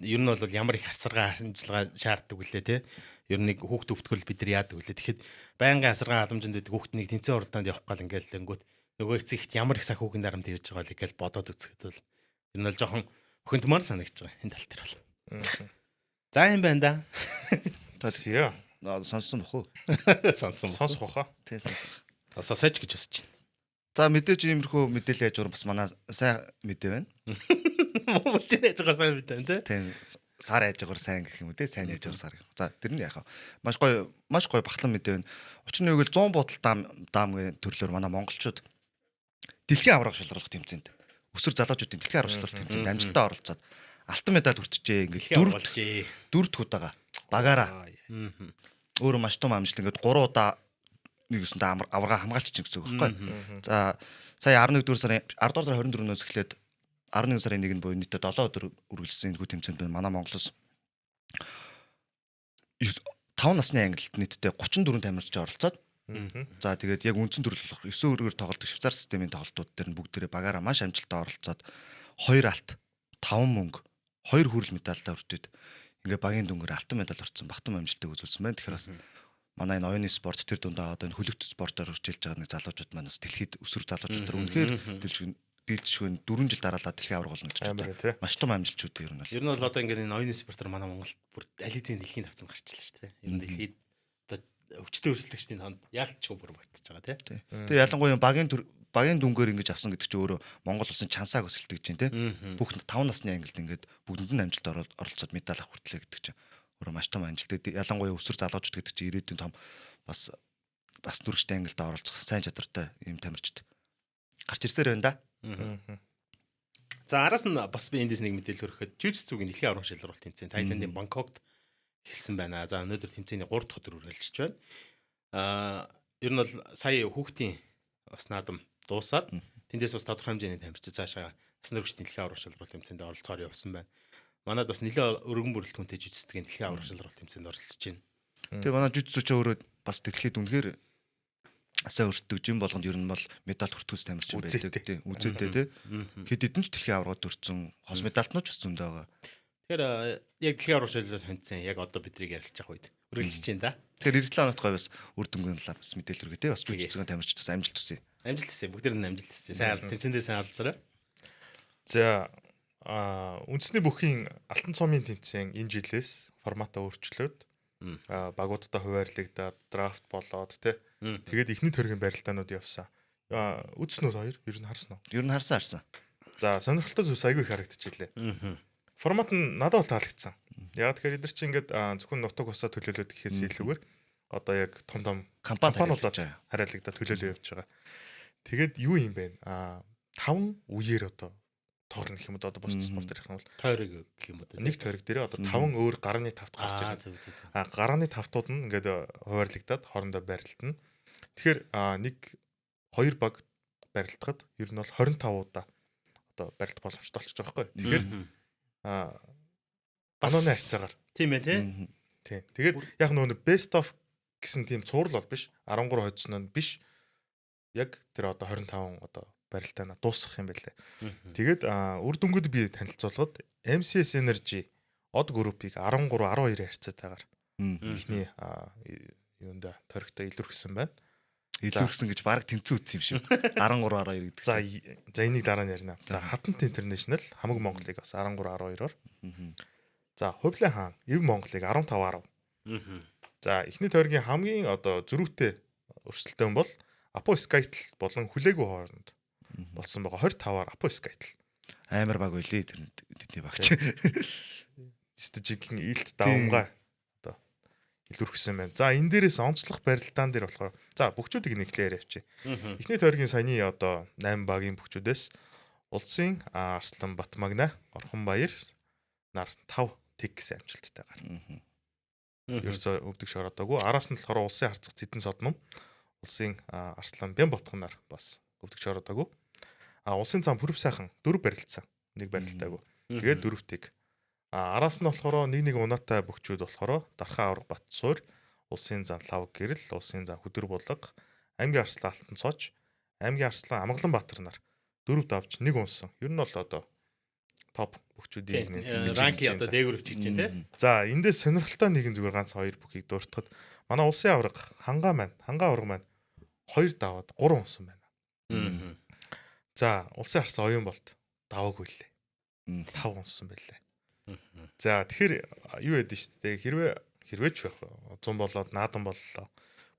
Ер нь бол ямар их асаргаа харамжлага шаарддаг үлээ те. Ер нь нэг хүүхд өвтгөл бид нар яадаг үлээ. Тэгэхэд байнгын асаргаа халамжинд байдаг хүүхднийг тэмцээн уралдаанд явах гал ингээл лэнгүүт нөгөө эцэгт ямар их санхүүгийн дарамт ирж байгаа л ингээл бодоод үзэхэд бол ер нь бол жоохон бухимдмаар санагдаж байгаа энэ тал дээр бол. За юм байна да. Зя. Сонссон бох уу? Сонссон. Сонсох баха. Тий сонсох. Сонсоосайч гэж хүсэж байна. За мэдээж иймэрхүү мэдээлэл яаж уран бас манай сайн мэдээ байна. Мэдээ яаж гарсан мэдээ байна тий. Тийм сар яаж гор сайн гэх юм уу те сайн яаж гор сар гэх. За тэр нь яхаа. Маш гоё маш гоё багтлан мэдээ байна. Учир нь юу гэвэл 100 бодол даам даам гэх төрлөөр манай монголчууд дэлхийн аварга шалралах тэмцээнд өсвөр залуучуудын дэлхийн аварга шалралах тэмцээнд амжилттай оролцоод алтан медаль хүртжээ. Ингээл дөрөв дэх удаага багаараа. Өөрөө маш том амжилт ингээд 3 удаа нэг юусандаа аварга хамгаалчих гэсэн үг байхгүй. За сая 11 дугаар сарын 10 дугаар сарын 24-өөс эхлээд 11 сарын 1-нд буюу нийтдээ 7 өдөр үргэлжилсэн энэхүү тэмцээнд манай Монголоос 5 насны ангилалд нийтдээ 34 тамирч оролцоод за тэгээд яг үндсэн төрөл болох 9 өргөөр тоглодог Швейцар системийн тоглолтууд дээр нь бүгдээрээ багаараа маш амжилттай оролцоод 2 алт, 5 мөнгө, 2 хүрэл медальтай хүртээд ингээ багийн дүнгээр алтан медаль хүртсэн багтан амжилтыг үзүүлсэн байна. Тэгэхээр бас манай энэ оюуны спорт тэр дундаа одоо энэ хөлөгт спортоор хичээлж байгаа нэг залуучууд маань бас дэлхийд өсвөр залуучууд төр үнэхээр дийлжшгүй 4 жил дараалал дэлхийн аварга болно гэж байна. Маш том амжилтчууд ер нь бол. Ер нь бол одоо ингээд энэ оюуны спортоор манай Монголд бүр аль хэзээ дэлхийн тавцанд гарчлаа шүү дээ. Ер нь дэлхийд одоо өвчтөн өрсөлдөгчдийн хонд яалтчгүй бүр багтж байгаа тий. Тэгээ ялангуяа багийн дүнгээр ингэж авсан гэдэг чинь өөрөө Монгол улсын чансааг өсөлтөж чинь тий. Бүх 5 насны ангилд ингээд бүгдэнд нь амжилт оролцоод медаль авах хүртлээ гэдэг чинь өөрөө маш том амжилт. Ялангуяа өсвөр залуучууд гэдэг чинь ирээдүйн том бас нүргэжтэй ангилд оролцох сайн чадвартай юм тамирчид гарч ирсээр байна да. За араас нь бас би эндээс нэг мэдээлэл өргөхөд жүжицүгийн дэлхийн аварга шалралт тэмцээн Таиландын Бангкокт хэлсэн байна. За өнөөдөр тэмцээний 3 дахь өдөр үргэлжлэж байна. Ер нь бол сая хүүхдийн бас наадам дуусаад тэндээс бас тодорхой хэмжээний тамирчид цаашаа насан туршид дэлхийн аварга шалралт тэмцээнд оролцохоор явсан байна. Манад бас нэлээд өргөн бүрэлдэхүүнтэй жүжицгийн дэлхийн аварга шалралт тэмцээнд оролцож байна. Тэгээ манай жүжицүү ч өөрөө бас дэлхийд үнэхээр сайн өртдөг жин болгонд ер нь бол медаль хүртгүүс тамирчин байдаг тий. Үзээтэй тий. Хэд хэдэн ч дэлхийн аваргад өртсөн хос медальтнууд ч зөндөө байгаа. Тэгэхээр яг дэлхийн аварга шалралт хандсан яг одоо бидрийг ярилцах үед үргэлжлэж байна да. Тэгэхээр эх 7 хоногт гой бас үр дүнгийн талаар бас мэдээлэл өргөе тий. Бас жүжигцэн тамирчдаас амжилт хүсье. Амжилт хүсье. Бүгдээр нь амжилт хүсье. Сайн тэмцээндээ сайн оролцоорой. За үндэсний бүхийн алтан цомын тэмцээн энэ жилээс форматаа өөрчлөөд багуудтай хуваарлагдаад драфт болоод тий. Тэгээд эхний төргийн барилдаанууд явсан. Үзсэн үү хоёр? Ер нь харсан уу? Ер нь харсан. За сонирхолтой зүйлс айгүй их харагдчихлээ. Формат нь надад бол таалагдсан. Яг тэгэхээр эдгээр чинь ингээд зөвхөн нутаг усаа төлөөлөөд гэхээс илүүгээр одоо яг том том компаниудад хариалагдаад төлөөлөө явж байгаа. Тэгээд юу юм бэ? 5 үеэр одоо тоглоно гэх юм уу одоо бусд спорт ярих юм бол тойрог гэх юм уу нэг тойрог дээрээ одоо 5 өөр гарааны тавт гарч ирнэ. Гарааны тавтууд нь ингээд хуваарлагдаад хоорондоо барилдана. Тэгэхээр нэг хоёр баг барилдахад ер нь бол 25 удаа одоо барилдах боломжтой болчих жоох байхгүй. Тэгэхээр бананы харьцаагаар тийм ээ тий. Тийм. Тэгээд яг нөгөө best of гэсэн тийм цуврал бол биш. 13 хожсон нь биш. Яг тэр одоо 25 одоо барилтаана дуусгах юм байлээ. Тэгээд үр дүнгууд би танилцуулгад MCS Energy од группийг 13 12-ийн харьцаатайгаар эхний юунда торигтой илүүрхсэн байна. Илүүрхсэн гэж баг тэмцэн үтсэн юм шиг. 13 12 гэдэг. За энийг дараа нь ярина. За Хатант International Хамаг Монголыг бас 13 12-оор. За Хувлын хаан Ив Монголыг 15 10. За эхний тойргийн хамгийн одоо зөрүүтэй өрсөлдөөн бол Апо Skytel болон хүлээгүй хооронд болсон байгаа. 25-аар Апо Skytel. Амар баг байлээ тэр тэдний багч. Стажигийн илт давмгай одоо илүүрхсэн байна. За энэ дээрээс онцлог барилдаан дээр болохоор за бөхчүүдийг нэг хэлээр явчих. Эхний тойргийн саяны одоо 8 багийн бөхчүүдээс улсын Арслан Батмагна, Орхон Баяр нар 5 тэг гэсэн амжилттайгаар. Ерөөсөө өвдөг шороодоогүй. Араас нь болохоор улсын харцах Зэдэн Содном, улсын Арслан Бэн Ботхон нар бас өвдөг шороодоогүй. Улсын зам Пүрв сайхан 4 барилцсан. Нэг барилтаагүй. Тэгээд 4 тэг. Араас нь болохоор нэг нэг унаатай бөхчүүд болохоор Дархан авраг Батсуур, улсын зам Лав гэрэл, улсын зам Хөдөр булаг, Аймгийн Арслан Алтан цооч, Аймгийн Арслан Амгалан Баатар нар 4 давж нэг унсан. Ер нь бол одоо топ бөхчүүдийн нэг ранк одоо дээгүүр өчөж чинь тий. За эндээс сонирхолтой нэгэн зүгээр ганц хоёр бүхийг дуртахад манай улсын авраг хангаа маань, хангаа авраг маань 2 даваад 3 унсан байна. За улсын харсан оюун болт даваагүй лээ. 5 унсан байлээ. За тэгэхээр юу яд нь шүү дээ. Хэрвээ ч байх. 100 болоод наадам боллоо.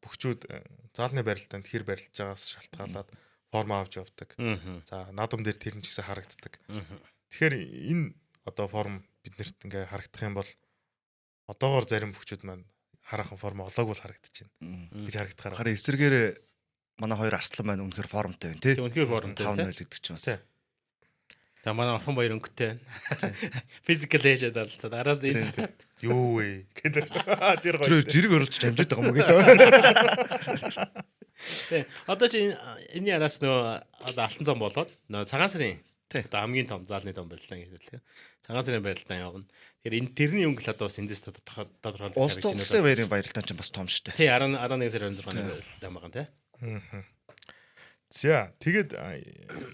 Бөхчүүд заалны барилдаанд хэр барилж байгаас шалтгаалаад форм авч явдаг. За наадам дээр тэр нь ч гэсэн харагддаг. Тэгэхээр энэ одоо форм биднэрт ингээ харагдах юм бол одоогоор зарим бөхчүүд маань хараахан форм олоогүй л харагдаж байна гэж харагдахаар. Харин эсрэгээр манай хоёр арслан маань үнэхээр формтой байна тий. Үнэхээр формтой. 5-0 гэдэг чинь бас. За манай Орхон Баяр өнгөтэй байна. Physical age оролцоод араас нь юу вэ гэдэг тэр гоё. Тэр зэрэг оролцож амжаад байгаа юм уу гэдэг. Тий. Одоо чи энэний араас нөө одоо алтан зам болоод нөө цагаан сарын Одоо хамгийн том заалны том барилдаан гэж хэлдэг. Цагаан сарын барилдаан явна. Тэгэхээр энэ тэрний өнгө л одоо бас эндээс тодорхойлж харагдаж байна. Улсын баярын барилдаан ч бас том шүү дээ. Тий, 11 сарын 26-ны барилдаан байгаа тий. За, тэгээд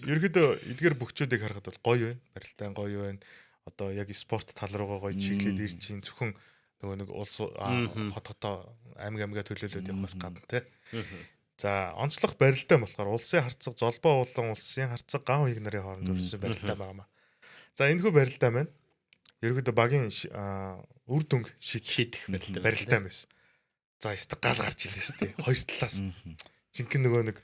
ерөөдөө эдгээр бөхчүүдийг харахад бол гоё байна. Барилдаан гоё байна. Одоо яг спорт тал руугаа гоё чиглээд ирж чинь зөвхөн нөгөө нэг улс хот хотоо аймаг аймгаа төлөөлөөд явахаас гадна тий. За, онцлог барилдаан болохоор улсын харцаг золбоо уулан улсын харцаг ган хуйг нарын хооронд өрсөн барилдаан байгаамаа. За, энэхүү барилдаан маань ерөөдөө багийн үр дүнг шийдэх барилдаан байсан. За, ёстой гал гарч илээ шүү дээ. Хоёр талаас. Жинхэнэ нөгөө нэг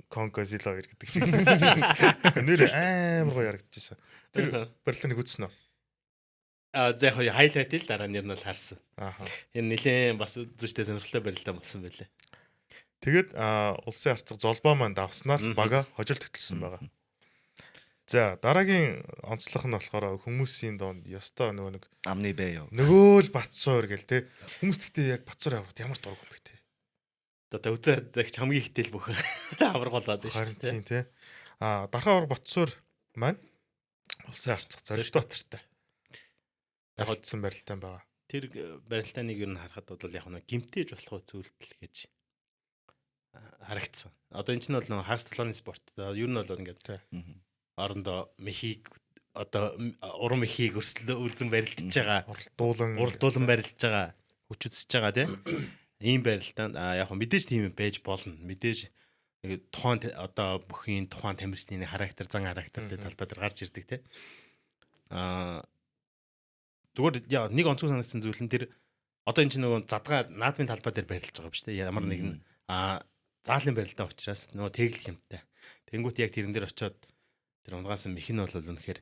Конго Зила хоёр гэдэг шиг. Нэр амар гоё ярагдчихсан. Тэр барилдааныг үзсэн үү? А за яг хайлайт л дараа нэр нь бол харсан. Энэ нэлээд бас үзэгчтэй сонирхолтой барилдаан болсон байлээ. Тэгээд улсын харцаг золбоо маань давснаар бага хожил хөтөлсөн байгаа. За, дараагийн онцлог нь болохоор хүмүүсийн донд ёстой нөгөө нэг амны бэ юу. Нөгөө л Батсуур гэл те. Хүмүүс гэхдээ яг Батсуур аврахад ямар дург юм бэ те. Одоо үзээ загч хамгийн ихтэл бүх авраг болоод байна шүү дээ. Тийм те. А дархаа авраг Батсуур маань улсын харцаг Зоригдотартай. Барилдсан барилдаан байгаа. Тэр барилдааныг ер нь харахад бол яг нэг гимтээж болох зүйлтэл гэж харагдсан. Одоо энэ чинь бол нэг хагас толооны спорт. Ер нь бол ингээд орондоо мехийг одоо уран мехийг өрсөлдөө үзэн барилдаж байгаа. Уралдуулан барилдаж байгаа. Хүч үзэж байгаа тийм. Ийм барилдаанд яг хөө мэдээж тийм юм байж болно. Мэдээж тухайн одоо бүхийн тухайн тамирчны характер, зан характертэй талбай дээр гарч ирдэг тийм. Аа зүгээр нэг онцгой санагдсан зүйл нь тэр одоо энэ чинь нөгөө задгаа наадмын талбай дээр барилж байгаа юм шүү дээ. Ямар нэгэн заалын барилдаан учраас нөгөө тэглэх юмтай. Тэнгүүт яг тэрэн дээр очиод тэр унгаасан мэх нь бол үнэхээр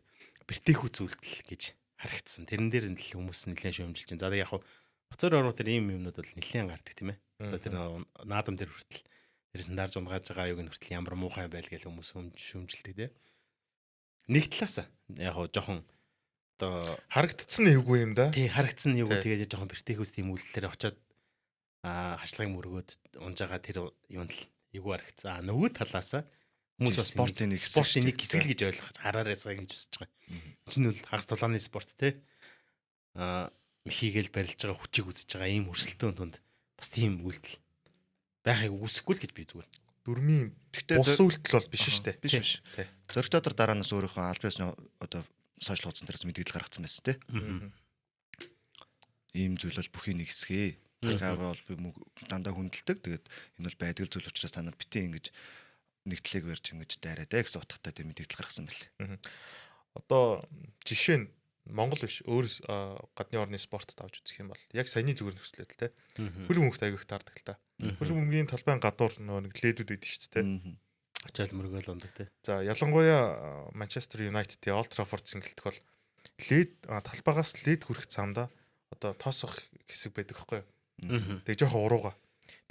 бэртэхүү зүйлтэл гэж харагдсан. Тэрэн дээр нь л хүмүүс нэлээд шүүмжилж байна. За яг хав Бацаар оруу тэр ийм юмнууд бол нэлээд гардаг тийм ээ. Одоо тэр наадам дээр хүртэл дээрс нь дарж унгааж байгаа юг нь хүртэл ямар муухай байл гэж хүмүүс шүүмжилдэг тийм. Нэг талаас яг хав жоохон одоо харагдцсан нь эвгүй юм да. Тий, харагдсан нь эвгүй тэгээд жоохон бэртэхүүс тийм үйлдэлээр очиод хашлагыг мөргөөд унж байгаа тэр юунд л эвгүй харагдсан. Нөгөө талаас хүмүүс бас спортын нэг хэсэг л гэж ойлгож хараарайсаа гэж үсэж байгаа. Энэ нь бол хагас тулааны спорт те. Мхийгэл барилж байгаа хүчийг үзэж байгаа ийм өрсөлдөөн тунд бас тийм үйлдэл байхыг үгүйсэхгүй л гэж би зүгээр. Дөрмийн бус үйлдэл бол биш шүү дээ. Биш. Зоригтотор дараанаас өөрийнхөө аль биесны одоо сошиал хуудсан дээрээс мэдээлэл гаргацсан байсан те. Ийм зүйл бол бүхий нэг хэсгээ. Тархаар бол би дандаа хүндэлдэг. Тэгээд энэ бол байдаг зүйл учраас та нар битгий ингэж нэгтлийг барьж ингэж дайраад ээ гэсэн утгатай тийм мэдээлэл гаргасан байлээ. Одоо жишээ нь Монгол биш өөр гадны орны спортод авч үзэх юм бол яг саяны зүгээр нөхцөл байдал те. Хөлбөмбөгт мөнгөт аягүй их таардаг л та. Хөлбөмбөгийн талбайн гадуур нөгөө нэг ледүүд байдаг шүү дээ те. Ачаал мөргөөл ундаг те. За, ялангуяа Манчестер Юнайтедийн Олд Траффорд цэнгэлдэх бол лед талбайгаас лед хүрэх замдаа одоо тоосох хэсэг байдаг байхгүй юу? Тэгээ жоохон урууга.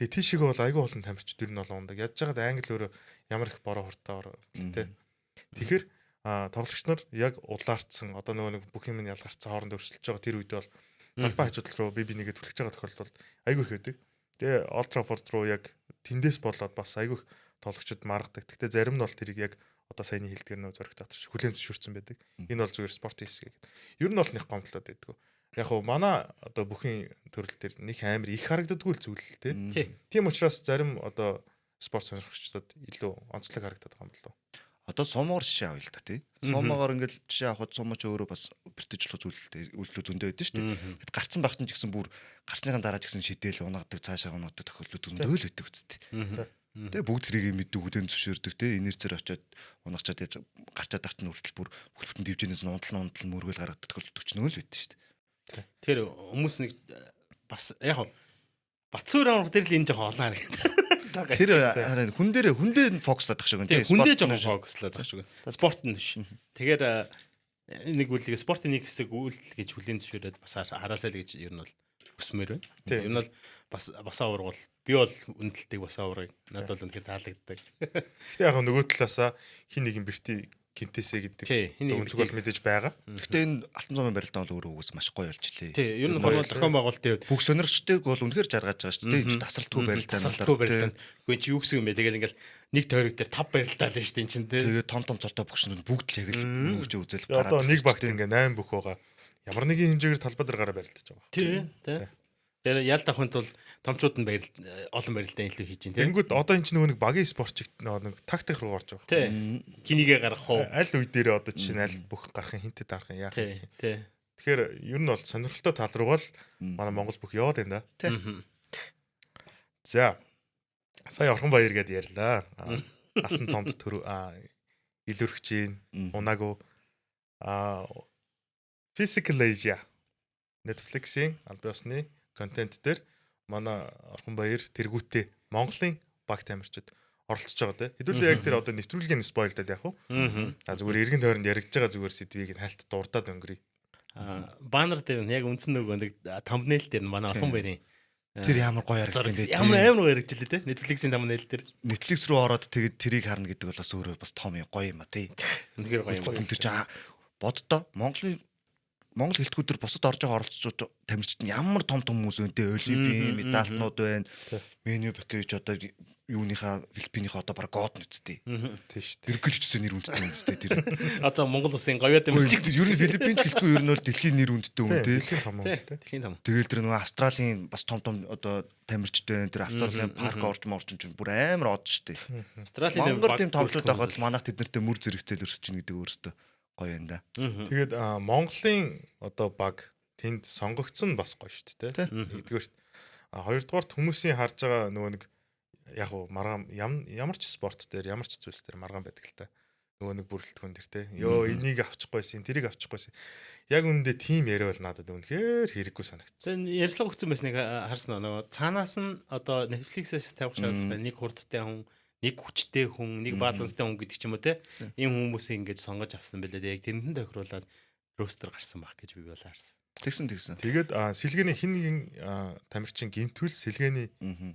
Тэгээ тийшээгээ бол айгүй олон тамирчид ер нь бол ундаг. Ядж байгаад англи өөрөө ямар их бороо хуртаа те. Тэгэхээр тоглогч нар яг улаарцсан одоо нөгөө нэг бүх юм нь ялгарцсан хооронд өрсөлдөж байгаа тэр үед бол талбай хажуудал руу би бинийгээ түлхэж байгаа тохиолдол айгүй их байдаг. Тэгээ Олд Траффорд руу яг тэндээс болоод бас айгүй их тоглогчид маргадаг. Гэхдээ зарим нь бол тэрийг яг одоо саяны хэлдгэр нөө зоригт татарч хүлээн зөвшөөрсөн байдаг. Энэ бол зүгээр спортын хэсэг. Ер нь бол нэг гомдлоод байдаг. Яг хөө манай одоо бүхний төрөл дээр нэг амар их харагддаггүй л зүйл л те. Тийм учраас зарим одоо спорт сонирхогчдод илүү онцлог харагдаад байгаа юм болов. Одоо сумоор жишээ авъя л та тий. Сумоогоор ингээл жишээ авахад сумо ч өөрөө бас бэртэж болох зүйлтэй үйлдэл зөндөө байдаг шүү дээ. Тэгэд гарцсан багт нь ч гэсэн бүр гарсныхаа дараа ч гэсэн шидэл унагадаг, цаашаа унагадаг тохиолдол зөндөө л байдаг үсттэй. Тэгээ бүгд тэрийг мэддэг үдэн зөвшөөрдөг тий. Инерцээр очиод унагчаад яаж гарчаад ах чинь хүртэл бүр бүхэлдэн дивжэнээс нь унтал мөргөл гаргадаг тохиолдол төчнөө л байдаг шүү дээ. Тэгэхээр хүмүүс нэг бас яг Батсуур аврах дээр л энэ жоохон олон харагдав. Тэр харин хүн дээр хүндээ фокуслаад ах шиг тий. Хүндээ жоохон фокуслаад ах шиг. Спорт нь биш. Тэгэхээр нэг үлийг спортын нэг хэсэг үйлдэл гэж хүлээн зөвшөөрөөд бас хараасай л гэж ер нь бол хүсмээр байна. Ер нь бол бас басаа ургуул би бол үнэлтийг басаа ургыг надад бол үнэхээр таалагддаг. Гэтэ яг нөгөө талаасаа хин нэгэн бэрти гимтээсэ гэдэг Тий. өнцөг бол мэдээж байгаа. Гэхдээ энэ Алтан зомын барилдаан бол өөрөө үгээс маш гоё болж лээ. Тий, ер нь формул зохион байгуулалтын хувьд Бүх сонирхчдыг бол үнэхээр жаргаж байгаа шүү дээ. Энэ чинь тасралтгүй барилдаан. Тасралтгүй барилдаан. Үгүй чи юу гэсэн юм бэ? Тэгэл ингээл нэг тойрог дээр 5 барилдаа л шүү дээ эн чинь тий. Тэгээд том том цолтой бүх шнүүд бүгд л яг л нүгч үзэл Одоо нэг багт ингээ 8 бүх байгаа. Ямар нэгэн хэмжээгээр талбай дээр гараа барилдаж байгаа. Тий, тий. Тэгэхээр ялт авахын тулд томчууд нь барил олон барилдаа илүү хийж байна тий. Тэнгүүд одоо эн чинь нөгөө нэг багийн спортчиг нөгөө нэг тактик руу орж байгаа. Тий. Хинийгээ гаргах уу? Аль үе дээр одоо жишээ нь аль бүх гарах юм хинтээ дарах юм яах юм. Тий, тий. Тэгэхээр ер нь бол сонирхолтой тал руугаа л манай Монгол бүх яваад байна да. Мгм. За. Сая Орхон баяр гэдээ ярьлаа. Алтан цомд төр илүүрхэж гин унаагүй Physical Asia Netflix-ийн аль биесны контент дээр манай Орхон баяр тэргүүтээ Монголын баг тамирчид оролцож байгаа те. Хэдүүлээ яг тэр одоо нэвтрүүлгийн спойлдаад яг уу. Мгм. А зүгээр эргэн тойронд яригдж байгаа зүгээр сэдвийг нь хальт дурдаад өнгөрье. Баннер дээр нь яг үндсэн нөгөө нэг thumbnail дээр нь манай Орхон баярын Тэр ямар гоё зураг харагдсан бэ? ямар амар гоё харагдчихлээ те. Netflix-ийн thumbnail дээр. Netflix рүү ороод тэгээд тэрийг харна гэдэг бол бас өөрөө бас том юм гоё юм а тий. Үнэхээр гоё юм. Тэр чинь боддоо Монголын Монгол хэлтгүүд төр бусад орж байгаа оролцож тамирчид нь ямар том том хүмүүс байна те. Олимпийн медальтнууд байна. Меню пакэж одоо юуныхаа Филиппинийхаа одоо баг гоод нүцтэй. Тийм шүү дээ. Эргэлжсэн нэр үнэтэй үнэтэй тэр. Одоо Монгол улсын говьод тамирчид. Ер нь Филиппинч гэлтгүй ер нь бол дэлхийн нэр үнэтэй үн те. Дэлхийн том юм л те. Дэлхийн том. Тэгэл тэр нөгөө Австралийн бас том том одоо тамирчид байна. Тэр Австралийн парк орч морч чинь бүр амар од штэ. Австралийн Монгол тийм томлууд байхад л манайх тэд нартэй мөр зэрэгцэл өрсөж чинь гэдэг өөрөөсөө гоё юм да. Тэгээд Монголын одоо баг тэнд сонгогдсон нь бас гоё шүү дээ. Нэгдүгээрт хоёрдугаарт хүмүүсийн харж байгаа нөгөө нэг яг уу маргаан ямар ч спорт дээр ямар ч зүйлс дээр маргаан байдаг л та. Нөгөө нэг бүрэлдэхүүн дээр те. Йоо энийг авчихгүйсэн, тэрийг авчихгүйсэн. Яг үүндээ тим яриа бол надад үнэхээр хэрэггүй санагдсан. Тэр ярьцлага өгсөн байсныг харсан уу? Нөгөө цаанаас нь одоо Netflix-ээс тавих шаардлага нэг хурдтай хүн, нэг хүчтэй хүн, нэг баланстай хүн гэдэг ч юм уу те. Ийм хүмүүсийг ингэж сонгож авсан байлээ. Яг тэрнэн тохируулаад ростер гарсан баг гэж би бол харсан. Тэгсэн тэгсэн. Тэгээд сэлгээний хин нэгэн тамирчин гинтвэл сэлгээний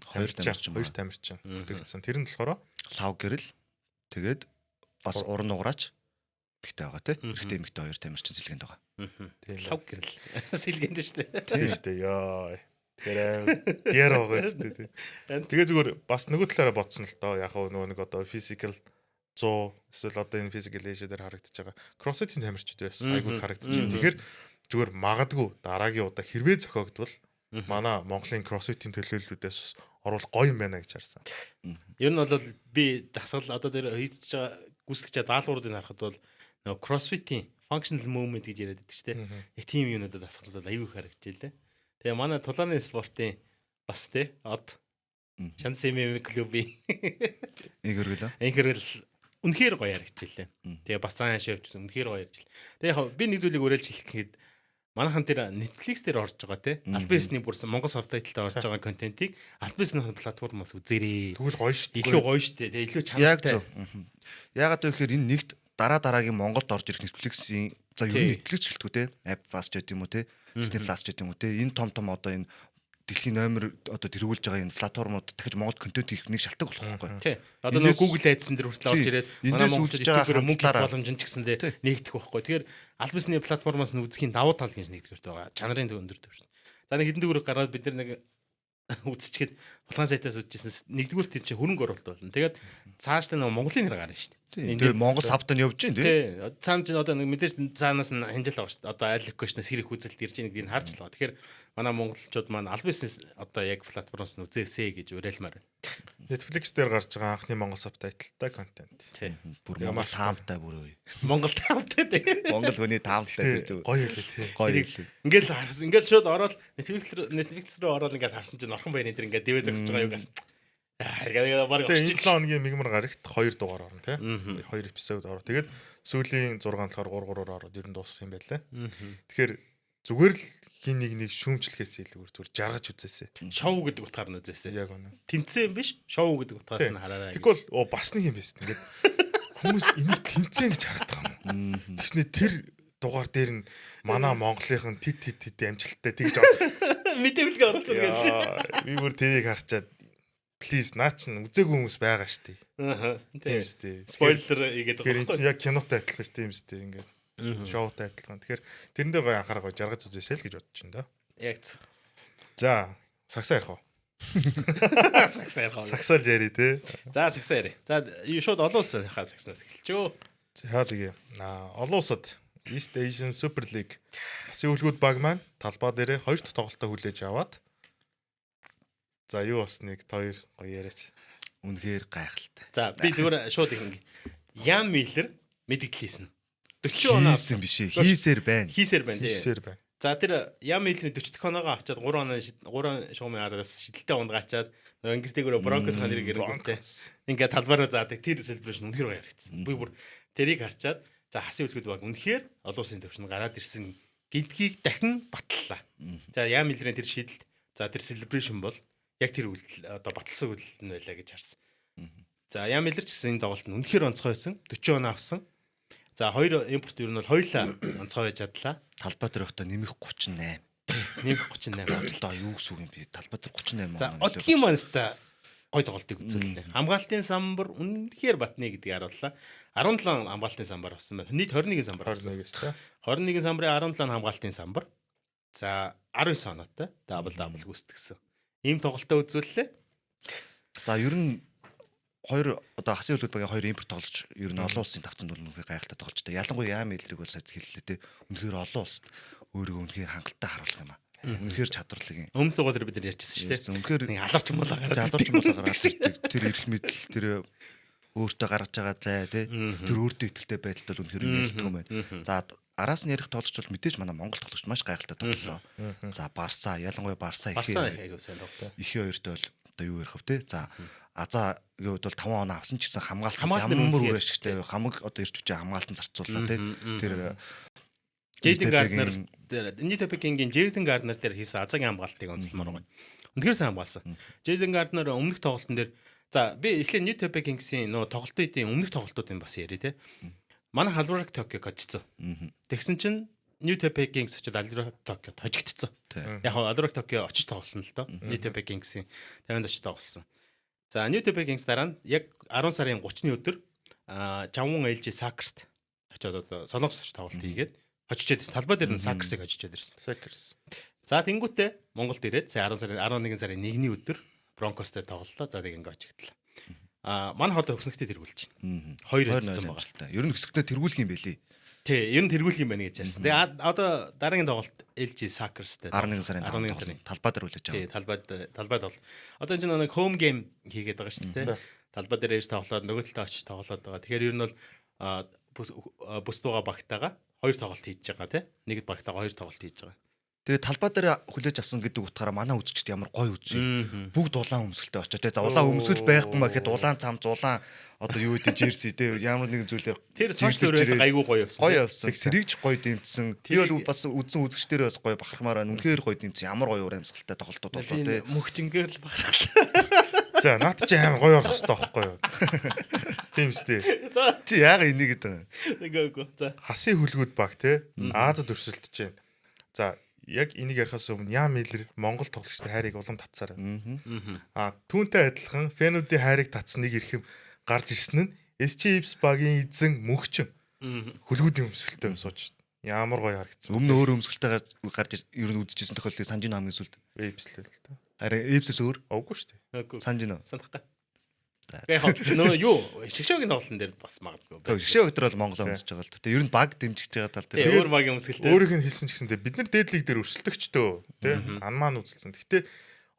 хоёр тамирчин хоёр тамирчин бүртгэгдсэн. Тэр нь болохоор лав гэрэл тэгээд бас уран нугараач эмэгтэй байгаа тий. Эрэгтэй эмэгтэй хоёр тамирчин сэлгээнд байгаа. Лав гэрэл сэлгээнд шүү дээ. Тийм шүү дээ. Йоо. Тэгэхээр гэр байгаа шүү дээ тий. Тэгээ зүгээр бас нөгөө талаараа бодсон л доо. Яг нөгөө нэг одоо physical 100 эсвэл одоо энэ physical Asia дээр харагдаж байгаа CrossFit-ийн тамирчид байсан. Айгүй харагдаж байна. Тэгэхээр зүгээр магадгүй дараагийн удаа хэрвээ зохиогдвол манай Монголын CrossFit-ийн төлөөллүүдээс орвол гоё юм байна гэж харсан. Ер нь бол би дасгал одоо дээр хийж байгаа гүйцэтгэж байгаа даалгавруудыг харахад бол нөгөө CrossFit-ийн functional movement гэж яриад байдаг шүү дээ. Яг тийм юмнуудад дасгал бол аюу их харагдчихлээ. Тэгээ манай тулааны спортын бас те од Шанс MMA клубын Инхэргэл. Инхэргэл үнэхээр гоё харагдчихлээ. Тэгээ бас цаан хашаа явчихсан үнэхээр гоё харагдчихлээ. Тэгээ яг би нэг зүйлийг уриалж хэлэх гэхэд манайхан тэр Netflix дээр орж байгаа те Alpes-ний бүр Монгол subtitle-тай орж байгаа контентийг Alpes-ний платформоос үзээрэй. Тэгвэл гоё шүү дээ. Илүү гоё шүү дээ. Тэгээ илүү Яг чанартай. зөв. Ягаад вэ гэхээр энэ нэгт дараа дараагийн Монголд орж ирэх Netflix-ийн за ер нь Netflix гэлтгүй те App Plus ч гэдэг юм уу те Disney Plus ч гэдэг юм уу те энэ том том одоо энэ дэлхийн номер одоо тэргүүлж байгаа энэ платформуд дахиж Монголд контент хийх нэг шалтгаан болох байхгүй. Тий. Одоо нөгөө Google Ads-ын дээр хүртэл орж ирээд манай Монголд YouTube-ээр мөнгө хийх боломж нь ч гэсэндээ нэгдэх байхгүй. Тэгэхээр аль бисны платформоос нь үзэхийн давуу тал гэж нэгдүгээрт байгаа. Чанарын өндөр түвшин. За нэг хэдэн төгрөг гаргаад бид нар нэг үзчихээд хулгайн сайтаас үзчихсэн. Нэгдүгээр тийм чинь хөрөнгө оруулалт болно. Тэгээд цаашдаа нөгөө Монголын нэр гарна шүү дээ. Тэгээд Монгол савд нь явж байна тий. Цаана чинь одоо нэг мэдээж цаанаас нь хинжил байгаа шүү дээ. Одоо аль локейшнээс хэрэг үзэлт ирж байгаа гэдгийг харж л байгаа. Тэгэхээр манай монголчууд маань аль бизнес одоо яг платформоос нь үзээсэй гэж уриалмаар байна. Netflix дээр гарч байгаа анхны монгол subtitle-тай контент. Тий. Бүр Монгол таамтай бүр өө. Монгол таамтай тий. Монгол хүний таамтай гэж гоё үлээ тий. Гоё үлээ. Ингээл харсан. Ингээл шууд ороод Netflix рүү ороод ингээл харсан чинь Орхон баярын дээр ингээд дэвээ зогсож байгаа юу гэсэн. Аа баг Тэгээ энэ 7 хоногийн мигмар гарагт 2 дугаар орно тий. 2 эпизод ороо. Тэгээд сүүлийн 6 талаар 3 3-аар ороод ер нь дуусах юм байлаа. Тэгэхээр зүгээр л хин нэг нэг шүүмжлэхээс илүүгээр зүгээр жаргаж үзээсэй. Шоу гэдэг утгаар нь үзээсэй. Яг үнэ. Тэмцээн биш, шоу гэдэг утгаас нь хараарай. Тэгвэл оо бас нэг юм байсан. Ингээд хүмүүс энийг тэмцээн гэж хараад байгаа юм уу? Тэгснэ тэр дугаар дээр нь манай Монголынхан тит тит тит амжилттай тэгж мэдээлэлгээ оруулсан гэсэн. Би бүр тэрийг харчаад Please, наа чин үзээгүй хүмүүс байгаа шүү дээ. Аа. Тийм шүү дээ. Spoiler хийгээд Тэгэхээр байгаа энэ чинь яг кинотой адилхан шүү дээ, тийм шүү дээ. Ингээд шоутай адилхан. Тэгэхээр тэрэн дээр гоё анхаарал, гоё жаргаж үзээсэй л гэж бодож байна да. Яг зөв. За, сагсаа ярих уу? Сагсаа ярих уу? Сагсаа л яри те. За, сагсаа яри. За, шууд олон улсынхаа сагснаас эхэлчихөө. За, тэгээ. Олон улсад East Asian Super League Хасын хүлгүүд баг маань талбай дээрээ хоёр дахь тоглолтоо хүлээж аваад, за, юу болсныг хоёр гоё яриач. Үнэхээр гайхалтай. За, би зүгээр шууд ингэ. Ян Миллер мэдгдэл хийсэн. 40 оноо Хийсэн биш ээ. Хийсээр байна. Хийсээр байна тий. Хийсээр байна. За, тэр Ян Миллерийн 40 дахь оноогоо авчаад 3 оноо, 3 шугамын араас шидэлтэй унгаачаад нөгөө өнгөртэйгөрөө Бронкос хан нэрийг эрэнгүүтээ ингээ талбайраа заадаг тэр celebration үнэхээр гоё харагдсан. Би бүр тэрийг харчаад, за, хасын хүлгүүд баг үнэхээр олон улсын төвшөнд гараад ирсэн гэдгийг дахин баталлаа. За, Ян Миллерийн тэр шидэлт, за, тэр celebration бол яг тэр үйлдэл одоо баталсан үйлдэл нь байлаа гэж харсан. За, Ян Миллер ч гэсэн энэ тоглолт нь үнэхээр онцгой байсан. 40 оноо авсан. За, хоёр импорт ер нь бол хоёулаа онцгой байж чадлаа. Талбай дээр байхдаа нэмэх 38. Нэмэх 38. Бодлоо юу гэсэн үг юм бэ? Талбай дээр 38 За, оноо. Одгийн манста гой тоглолтыг үзүүллээ. Хамгаалтын самбар үнэхээр батны гэдгийг харууллаа. 17 хамгаалтын самбар авсан байна. Нийт 21 самбар авсан. 21-ээс те. 21 самбарын 17 нь хамгаалтын самбар. За, 19 оноотой double double гүйцэтгсэн. Ийм тоглолтоо үзүүллээ. За, ер нь хоёр одоо хасын хүлгүүд багийн хоёр импорт тоглож ер нь олон улсын тавцанд бол үнэхээр гайхалтай тоглож та. Ялангуяа Яам Миллерийг бол сая хэллээ те. Үнэхээр олон улсад өөрийгөө үнэхээр хангалттай харуулах юм аа. Үнэхээр чадварлаг юм. Өмнө дугаар дээр бид нар ярьжсэн шүү дээ. Үнэхээр Нэг аларч муулаа гараад. Залуурч муулаа гараад ирдэг. Тэр эрх мэдэл, тэр өөртөө гаргаж байгаа зай те. Тэр өөртөө ихтэй байдалд бол үнэхээр юм ярьдаг юм байна. За, араас нь ярих тоглогч бол мэдээж манай Монгол тоглогч маш гайхалтай тоглолоо. За, Барса, ялангуяа Барса Барсан ихээ айгуу сайн тоглолоо. ихээ хоёртой бол одоо юу ярих вэ те. За, Азаа юу бол 5 оноо авсан ч гэсэн хамгаалалт Хамгаалт нь ямар үнэхээр үр ашигтай вэ? Хамаг одоо ирч хүчээ хамгаалтан зарцууллаа те. Тэр Джейден Гарднер Нитопегийн- дээр, Нитопекингийн Джейден Гарднер дээр хийсэн азагийн хамгаалтыг онцлмоор байна. Үнэхээр сайн хамгаалсан. Джейден Гарднер өмнөх тоглолтын дээр, за, би эхлээд Нитопе Кингсийн нөгөө тоглолтын өмнөх тоглолтуудыг бас ярья те. Манай Халварак Токиог хожицсон. Тэгсэн чинь New Taipei Kings очоод Alvaro Tokyo-д хожигдсон. Яг нь Alvaro Tokyo очиж тоглосон л доо. New Taipei Kings-ийн 50-нд очиж тоглосон. За, New Taipei Kings дараа нь яг 10 сарын 30-ны өдөр Чамвун LG Soccer-т очоод одоо Солонгос очиж тоглолт хийгээд хожижээд ирсэн. Талбай дээр нь Soccer-ыг хожижээд ирсэн. Soccer. За, тэнгуүтээ Монголд ирээд сая 10 сарын 11 сарын 1-ний өдөр Бронкостой тоглолоо. За, тэг ингээ хожигдлаа. Манай хотод өснөгтэй тэргүүлж байна. Хоёр 2-0 хэцсэн байгаа. амжилттай. Ер нь хэсэгтээ тэргүүлэх юм бэлээ. Тий, ер нь тэргүүлэх юм байна гэж ярьсан. Тэгээ одоо дараагийн тоглолт LG Soccer-тэй. 11 сарын 11 5-нд сарын. талбай дээр хүлээж Тий, авах. талбайд бол. Одоо энэ чинь нэг home game хийгээд байгаа шүү дээ. Талбай дээр ирж тоглоод нөгөө талдаа очиж тоглоод байгаа. Тэгэхээр ер нь бол бүс дууга багтаага хоёр тоглолт хийж байгаа тий. Нэгд багтаага хоёр тоглолт хийж байгаа. Тэгээ талбай дээр хүлээж авсан гэдэг утгаараа манай үзэгчд ямар гоё үзье. Бүгд улаан өмсгөлтэй очоо те. За, улаан өмсгөл байхгүй маа гэхэд улаан цам, зулаан одоо юу гэдэг jersey те, ямар нэгэн зүйлээр Тэр social өрөөл гайгүй гоё явсан. Гоё явсан. Тэрийг ч гоё дэмжсэн. Би бол бас үзсэн үзэгчдэрээ бас гоё бахархмаар байна. Үнэхээр гоё дэмжсэн. Ямар гоё уур амьсгалтай тоглолтууд боллоо те. Мөхчингээр л бахархлаа. За, наад чи амар гоё орох хэрэгтэй байхгүй юу? Тийм үстэй. За. Чи яага энийг гэдэг юм? Үгүй, үгүй. За. Хасын хүлгүүд баг те Азад өрсөлдөж байна. За, яг энийг ярихаас өмнө Ян Миллер Монгол тоглогчдын хайрыг улам татсаар байна. Түүнтэй адилхан фэнүүдийн хайрыг татсан нэг эрхэм гарч ирсэн нь SG Ips багийн эзэн Мөнхчөн. Хүлгүүдийн өмсгөлтэй сууж ямар гоё харагдсан. Өмнө өөр өмсгөлтэй гарч ер нь үзчихсэн тохиолдлыг санаж байна хамгийн сүүлд. Ips л л та. Харин Ipс-ээс өөр Үгүй шүү дээ. Үгүй. Санаж байна уу? Санахгүй. Яг нөө юу шигшөөгийн тоглолтын дээр бас магадгүй. Шигшээ өдөр бол Монгол өмсөж байгаа л та. Ер нь баг дэмжиж байгаа тал дээр. дээр. Өөр багийн өмсгөлтэй. Өөрийнх нь хэлсэн ч гэсэн те бид нар дээд лиг дээр өрсөлдөгчтөө те ан маань үзэлсэн. Гэтэ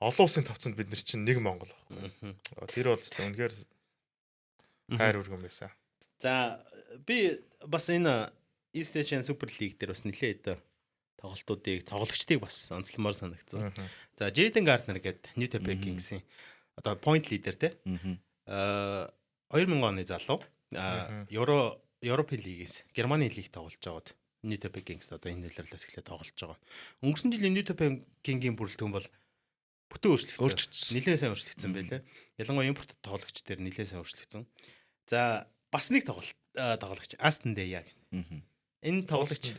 олон улсын тавцанд бид нар чинь нэг Монгол байхгүй. Тэр бол өстой үнэхээр хайр өргөн байсан. За, би бас энэ East Asian Super League дээр бас нэлээд тоглолтуудыг, тоглогчдыг бас онцломоор санагдсан. За, Jaden Gardner гэдэг New Taipei Kings-ийн одоо point leader те. 2000 оны залуу Евро Европын лигээс Германы лиг тоглож байгаад New Taipei Kings одоо энэ улирлаас эхлээд тоглож байгаа. Өнгөрсөн жилийн New Taipei King-ийн бүрэлдэхүүн бол бүтэн өөрчлөгдсөн. Нилээн сайн өөрчлөгдсөн байлээ. Ялангуяа импорт тоглогч дээр нилээн сайн өөрчлөгдсөн. За, бас нэг тоглолт тоглогч Астон Дэя гэнэ. Энэ тоглогч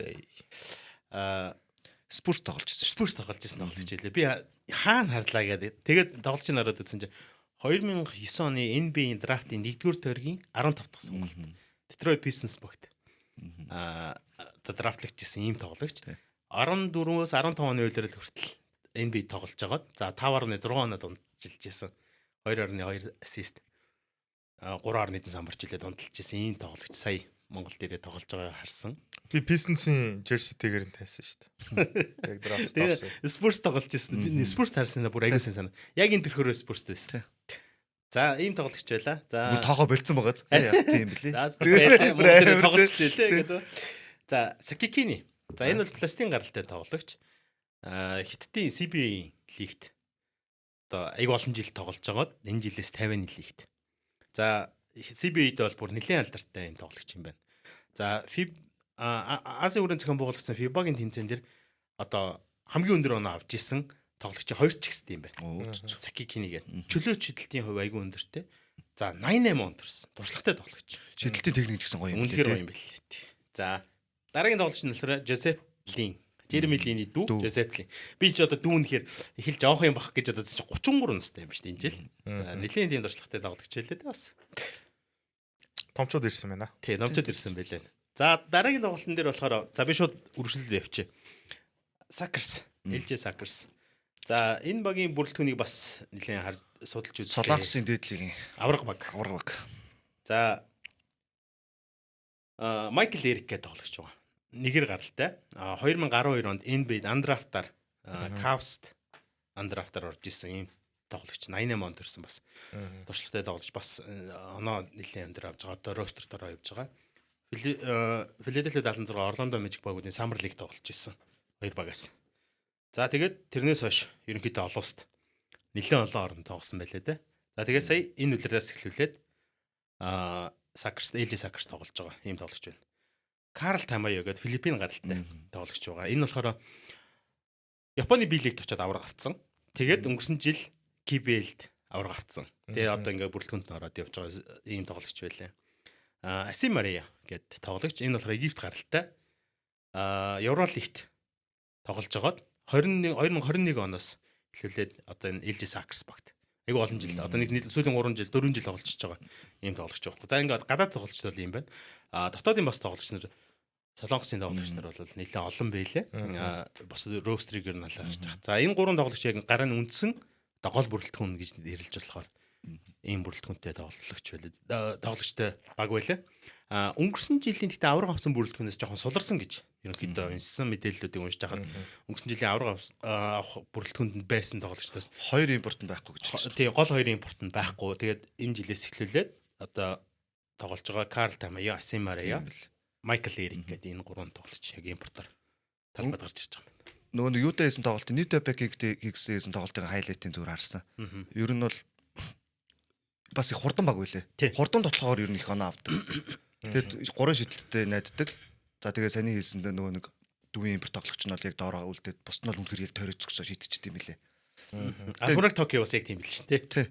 Спурс тоглож байсан шүү. Спурс тоглож байсан тоглогч байлээ. Би хаана харлаа гэдэг. Тэгээд тоглолчийг хараад үзсэн чинь 2009 оны NBA-ийн драфтын 1-р тойргийн 15 дахь сонголт. Detroit Pistons багт. Одоо драфтлагчсэн ийм тоглогч. 14-өөс 15 оны үеэрэл хүртэл NBA тоглож байгаад за 5.6 оноо дундчилж исэн. 2.2 ассист. 3.1 самбарч үлээ дундалж исэн ийм тоглогч сая Монгол дээрээ тоглож байгааг харсан. Би Pistons-ийн jersey-тэйгээр нь тайсан шүү дээ. Яг драфт орсон. Spurs тоглож исэн. Би Spurs харсан бүр аягүй сайн санаа. Яг энэ төрхөөрөө Spurs байсан. За ийм тоглогч байла. За бүр тоогоо болцсон байгааз. Яг тийм билий. За Монгол тоглогч лээ гэдэг. За Сакикини. За энэ бол Пластин гаралтай тоглогч. Хиттийн CBA лигт одоо аяг олон жил тоглож байгаад энэ жилээс 51 лигт. За CBA-д бол бүр нэлээд алдартай юм тоглогч юм байна. За Азийн өрөөнд зохион байгуулагдсан FIBA-гийн тэмцээн дээр одоо хамгийн өндөр оноо авч исэн тоглогч хоёр ч ихсдэг юм байна. Сакикини гэдэг. Чөлөө шидэлтийн хувь айгүй өндөртэй. За 88 он төрсөн. Туршлагатай тоглогч. Шидэлтийн техник гэсэн гоё юм лээ. Үнэхээр гоё юм билээ. За дараагийн тоглогч нь болохоор Жозеф Лин. Жереми Линий дүү Жозеф Лин. Би ч одоо дүү нэхэр их л жоох юм бах гэж бодсон чинь 33 настай юм ба шүү дээ энэ жил. За нэлийн тийм туршлагатай тоглогч байлээ дээ бас. Томчууд ирсэн байна. Тий, номчууд ирсэн байлээ. За дараагийн тоглолтын дээр болохоор за би шууд үргэлжлэл явчих. Сакерс, LJ Сакерс. За энэ багийн бүрэлдэхүүнийг бас нэлээд харж судалж үзлээ. Солонгосын дээд лигийн авраг баг. Авраг баг. За Майкл Эрик гэдэг тоглогч байгаа. Нэгэр гаралтай. 2012 онд NBA undraft-аар Cavs-т undraft-аар орж исэн ийм тоглогч 88 он төрсэн бас. Туршлагатай тоглож бас оноо нэлээд өндөр авч байгаа. Одоо roster дороо явж байгаа. Филадельфия 76 Орландо Magic багуудын Summer League тоглож исэн. Хоёр багаас. За тэгээд тэрнээс хойш ерөнхийдөө олон улсад нэлээд олон оронд тоглосон байлээ дээ. За тэгээд сая энэ үлрээс эхлүүлээд Сакерс, LJ Сакерс тоглож байгаа ийм тоглогч байна. Карл Тамайо гэдэг Филиппин гаралтай тоглогч байгаа. Энэ болохоор Японы B лигт очиод авраг авцсан. Тэгээд өнгөрсөн жил KBL-д авраг авцсан. Тэгээ одоо ингээ бүрэлдэхүүнд нь ороод явж байгаа ийм тоглогч байлаа. Аси Мария гэдэг тоглогч. Энэ болохоор Египт гаралтай. Евролигт тоглож байгаад 2021 оноос эхлүүлээд одоо энэ LG Soccer багт. Айгу олон жил. Одоо нэг сүүлийн 3 жил, 4 жил тоглож байгаа ийм тоглогч байхгүй. За ингээд гадаад тоглогч бол ийм байна. Дотоодын бас тоглогч нар Солонгосын тоглогч нар бол нэлээд олон байлээ. Бас roster-ыг ер нь алаа харж байгаа. За энэ гурван тоглогч яг гарын үндсэн одоо гол бүрэлдэхүүн гэж нэрлэж болохоор ийм бүрэлдэхүүнтэй тоглогч байлээ. Тоглогчтой баг байлээ. Өнгөрсөн жилийн гэхдээ авраг авсан бүрэлдэхүүнээс жоохон суларсан гэж ерөнхийдөө уншсан мэдээллүүдийг уншиж байхад өнгөрсөн жилийн авраг авах бүрэлдэхүүнд байсан тоглогчдоос хоёр импорт нь байхгүй гэж хэлсэн. Тий, гол хоёр импорт нь байхгүй. Тэгээд энэ жилээс эхлүүлээд одоо тоглож байгаа Карл Тамайо, Асим Мария, Майкл Эрик гэдэг энэ гурван тоглогч яг импортоор талбайд гарч ирж байгаа юм байна. Нөгөө нэг юутай хийсэн тоглолт New Taipei хийсэн тоглолтын хайлайтын зүгээр харсан. Ер нь бол бас их хурдан баг байлээ. Хурдан тотлохоор ер нь их оноо авдаг. Тэгээд гурван шидэлттэй найддаг. За тэгээ саний хэлсэндээ нөгөө нэг дүүийн импорт тоглогч нь бол яг доороо үлдээд бусд нь бол үнэхээр яг тойрож зогсоо шидчихсэн юм билээ. Албурак Токио бас яг тийм бил шин тий.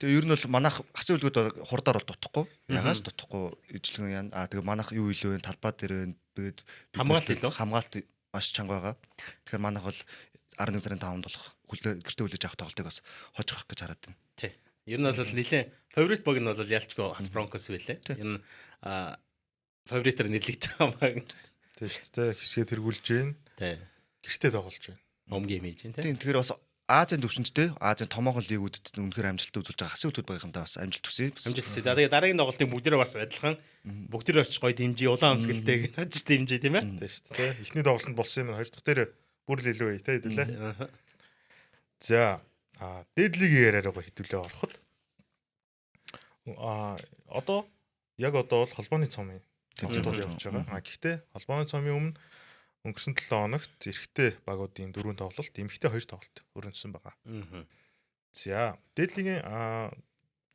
Тэгээ ер нь бол манайх хасын үлгүүд хурдаар бол дутахгүй. Ягааш дутахгүй ижлэгэн яана. Аа тэгээ манайх юу илүү вэ? Талбай дээр вэ? Тэгээд хамгаалт илүү. Хамгаалт маш чанга байгаа. Тэгэхээр манайх бол 11 сарын 5-нд болох гэртээ хүлээж авах тоглолтыг бас хожих гэж хараад байна. Тий. Ер нь бол нэлээд фаворит баг нь бол ялчгүй Хас Бронкос байлээ. Ер нь фаворитээр нэрлэгдэж байгаа баг. Тийм шүү дээ. Хэсгээ тэргүүлж гин. Тий. Гэртээ тоглож байна. Home game хийж гин тий. Тэгэхээр бас Азийн төвшөнд те Азийн томоохон лигүүдэд үнэхээр амжилт үзүүлж байгаа хасын хөтөд багийнхантай бас амжилт хүсье. Амжилт хүсье. За тэгээ дараагийн тоглолтын бүгдээрээ бас адилхан бүгдээрээ очиж гоё дэмжиж, улаан өмсгөлтэй очиж дэмжиж тийм ээ. Тийм шүү дээ. Эхний тоглолтод болсон юм, хоёр дахь дээр бүр л илүү бай те хэдүүлээ. За дээд лигийн яриараа гоё хэдүүлээ ороход одоо яг одоо бол холбооны цомын тоглолтууд явж байгаа. Гэхдээ холбооны цомын өмнө өнгөрсөн 7 хоногт эрэгтэй багуудын 4 тоглолт, эмэгтэй 2 тоглолт өрнөсөн байгаа. За, дээд лигийн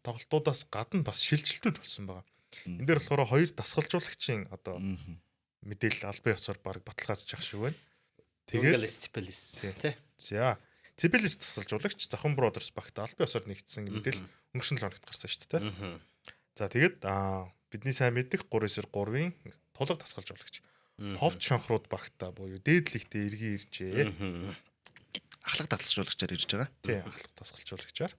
тоглолтуудаас гадна бас шилжилтүүд болсон байгаа. Энэ дээр болохоор хоёр дасгалжуулагчийн одоо мэдээлэл албан ёсоор баг баталгаажж явах шиг байна. Тэгээд Ципелис тий. За, Ципелис дасгалжуулагч Зохон Brothers багт албан ёсоор нэгдсэн мэдээлэл өнгөрсөн 7 хоногт гарсан шүү дээ. За, тэгээд бидний сайн мэдих 3-9-3-ын тулга дасгалжуулагч Ховд шонхрууд багтаа буюу дээд лигтээ эргэн иржээ. Ахлах дасгалжуулагчаар ирж байгаа. Тийм, ахлах дасгалжуулагчаар.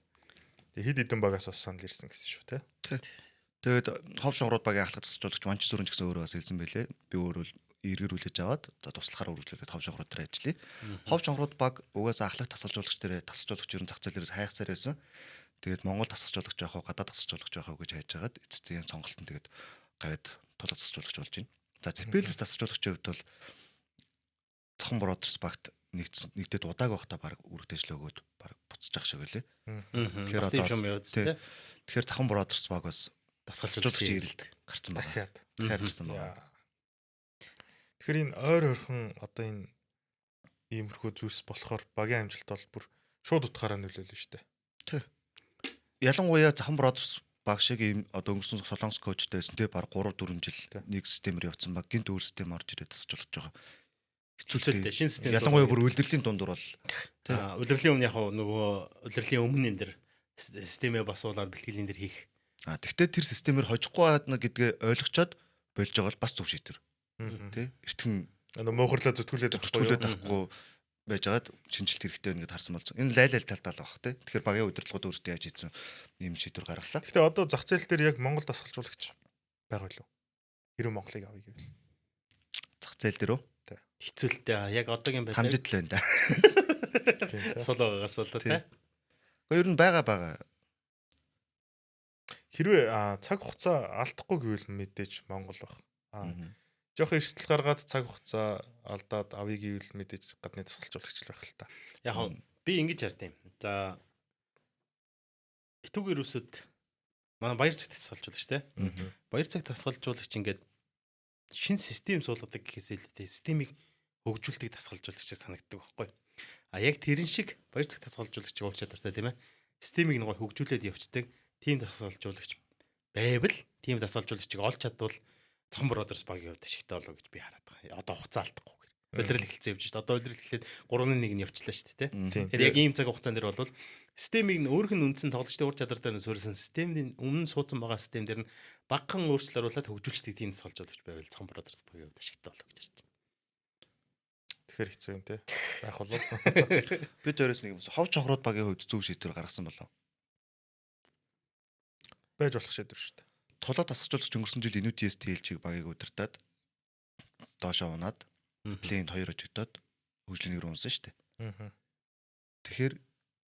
Тэгээ хэд хэдэн багаас бас санал ирсэн гэсэн шүү те. Тэгээд хов шонгорууд багийн ахлах дасгалжуулагч Ванч Сүрэн ч гэсэн өөрөө бас хэлсэн байлээ. Би өөрөө эргэр хүлээж аваад за туслахаар үргэлжлүүлээд хов шонгорууд дээр ажиллая. Хов шонгорууд баг угаасаа ахлах дасгалжуулагч дээр дасгалжуулагч ер нь зах зээлээс хайхсаар байсан. Тэгээд Монгол дасгалжуулагч явах уу, гадаад дасгалжуулагч явах уу гэж хайж хагаад эцэстийн сонголт нь тэгээд гавьд тулга дасгалжуулагч болж байна. За Цепелес дасгалжуулагчийн хувьд бол Цохон Brothers багт нэгдсэн нэгдээд удааг байхдаа баг үүрэгтэй ажил өгөөд баг буцаж ах шиг байлээ. Тэгэхээр одоо тэгэхээр Цохон Brothers баг бас дасгалжуулагчийн эрэлд гарцсан байна. Дахиад гарсан байна. Тэгэхээр энэ ойр ойрхон одоо энэ иймэрхүү зүйлс болохоор багийн амжилт бол бүр шууд утгаараа нөлөөлнө шүү дээ. Тий. Ялангуяа Цохон Brothers баг шиг ийм одоо өнгөрсөн Солонгос коучтой байсан тий баг 3 4 жил нэг системээр явцсан баг гинт өөр систем орж ирээд дасгалжуулж байгаа. Хэцүү шинэ систем. Ялангуяа бүр үйлдвэрлэлийн дундуур бол тий. Улирлын өмнө яг нөгөө улирлын өмнө энэ дэр системээ басуулаад бэлтгэлийн дэр хийх. А тэгтээ тэр системээр хожихгүй байна гэдгээ ойлгочоод болж байгаа бол бас зөв шийдвэр. Тий. Эртхэн нөгөө муухарлаа зүтгүүлээд авахгүй байжгаад шинжилт хэрэгтэй байна гэдээ харсан болсон. Энэ лайл айл талдаа л баг тий. Тэгэхээр багийн удирдлагууд өөрсдөө яаж хийсэн ийм шийдвэр гаргалаа. Гэхдээ одоо зах зээл дээр яг Монгол дасгалжуулагч байгаа юу? Хэрвээ Монголыг авъя гэвэл. Зах зээл дээр үү? Тий. Хэцүүлтэй. Яг одоогийн байдлаар тамжид л байна да. Сул байгаагаас болоо тий. Гэхдээ ер нь байгаа. Хэрвээ цаг хугацаа алдахгүй гэвэл мэдээж Монгол баг. Жохо эрсдэл гаргаад цаг хугацаа алдаад авъя гэвэл мэдээж гадны дасгалжуулагч л байх л та. Яг нь би ингэж хард юм. За Итүг ирүүсэд манай баяр цаг дасгалжуулагч те. Баяр цаг дасгалжуулагч ингээд шинэ систем суулгадаг гэхээс илүүтэй системийг хөгжүүлдэг дасгалжуулагч санагддаг байхгүй. А яг тэрэн шиг баяр цаг дасгалжуулагч ур чадвартай тийм ээ. Системийг нэг хөгжүүлээд явцдаг тийм дасгалжуулагч байвал тийм дасгалжуулагчийг олж чадвал Цохон Brothers багийн хувьд ашигтай болов гэж би хараад байгаа. Одоо хугацаа алдахгүйгээр. Улирал эхэлсэн явж шүү дээ. Одоо улирал эхлээд 3-1 нь явчлаа шүү дээ. Тэгэхээр яг ийм цаг хугацаан дээр бол системийг нь өөрөх нь үндсэн тоглогчдын ур чадвар дээр нь суурьсан системийн өмнө суудсан байгаа систем дээр нь багахан өөрчлөлт оруулаад хөгжүүлчихдэг тийм дасгалжуулагч байвал Цохон Brothers багийн хувьд ашигтай болов гэж харж байна. Тэгэхээр хэцүү юм те. Байх болов. Би дээрээс нэг юм. Хов чохрууд багийн хувьд зөв шийдвэр гаргасан болов. Байж болох шийдвэр шүү дээ. Тулаа дасгалжуулагч өнгөрсөн жил NUTS TLG-г багийг удирдаад доошоо унаад плейнд 2 очигдоод хөгжлийн нэр унсан шүү дээ. Тэгэхээр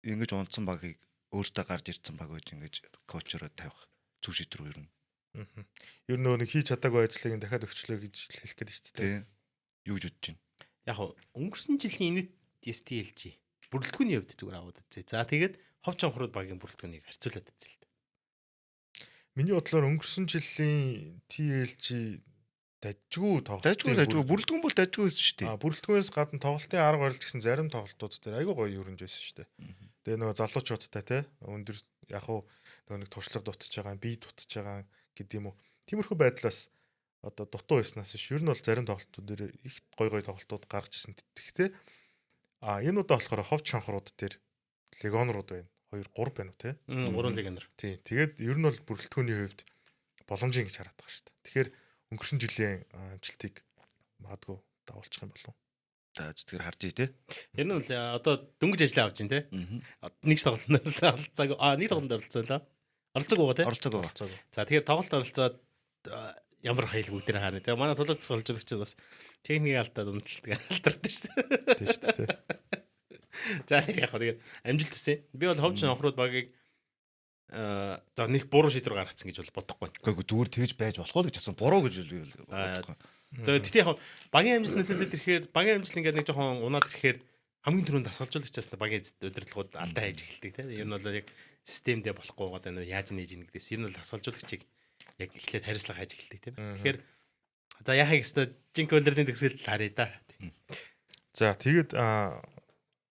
ингэж унтсан багийг өөртөө гарч ирсэн баг байж ингэж коучороо тавих зөв шийдвэр ер нь. Ер нь нөгөө нэг хийж чадаагүй ажлыг дахиад өгчлөө гэж хэлэх гээд шүү дээ. Юу гэж бодож байна? Яг өнгөрсөн жилийн NUTS TLG бүрэлдэхүүний хувьд зүгээр аваад үзье. За тэгээд хов чонхрууд багийн бүрэлдэхүүнийг харьцуулаад үзье л дээ. Миний бодлоор өнгөрсөн жилийн TLG дажгүй тоглолт. Дажгүй бүрэлдэхүүн бол дажгүй байсан шүү дээ. Бүрэлдэхүүнээс гадна тоглолтын арга барил гэсэн зарим тоглолтууд дээр айгүй гоё өрнж байсан шүү дээ. Тэгээ нөгөө залуучуудтай те өндөр яг уу нөгөө нэг туршлага дутж байгаа, бие дутж байгаа гэдэг юм уу. Тиймэрхүү байдлаас одоо дутуу байснаас биш. Ер нь бол зарим тоглолтууд дээр их гоё гоё тоглолтууд гаргаж ирсэн. Тэгэхдээ энэ удаа болохоор хов чанхрууд дээр легионерууд байна. 2 3 байна уу те? 3 легионер. Тий. Тэгээд ер нь бол бүрэлдэхүүний хувьд боломжийн гэж хараад байгаа шүү дээ. Тэгэхээр өнгөрсөн жилийн амжилтыг магадгүй дагуулчих юм болов. За тэгэхээр харж ий те. Ер нь бол одоо дөнгөж ажиллаа авч байна те. Нэг тоглолтод оролцоог нэг тоглолтод оролцоо л оролцоог байгаа те. Оролцоог байгаа. За тэгэхээр тоглолт оролцоод ямар хаялгүй дээр харна те. Манай тулаад дасгалжуулагч бас техникийн алдаад унталт алдартай шүү дээ. Тийм шүү дээ. За тэр яг тэгээд амжилт хүсье. Би бол ховч хонхрууд багийг за нэг буруу шийдвэр гаргацсан гэж бол бодохгүй. Үгүй зүгээр тэгж байж болох уу гэж асуу. Буруу гэж бодохгүй. За тэгтээ яг багийн амжилт нөлөөлөд ирэхээр багийн амжилт ингээд нэг жоохон унаад ирэхээр хамгийн түрүүнд дасгалжуулагчаас багийн удирдлагууд алдаа хийж эхэлдэг тийм. Ер нь бол яг системдээ болохгүй байгаа даа яаж нээж ийн гэдгээс ер нь бол дасгалжуулагчийг яг эхлээд хариуцлага хайж эхэлдэг тийм. Тэгэхээр за яхаа гэстэй жинк улирлын төгсгөл харъя да. За тэгээд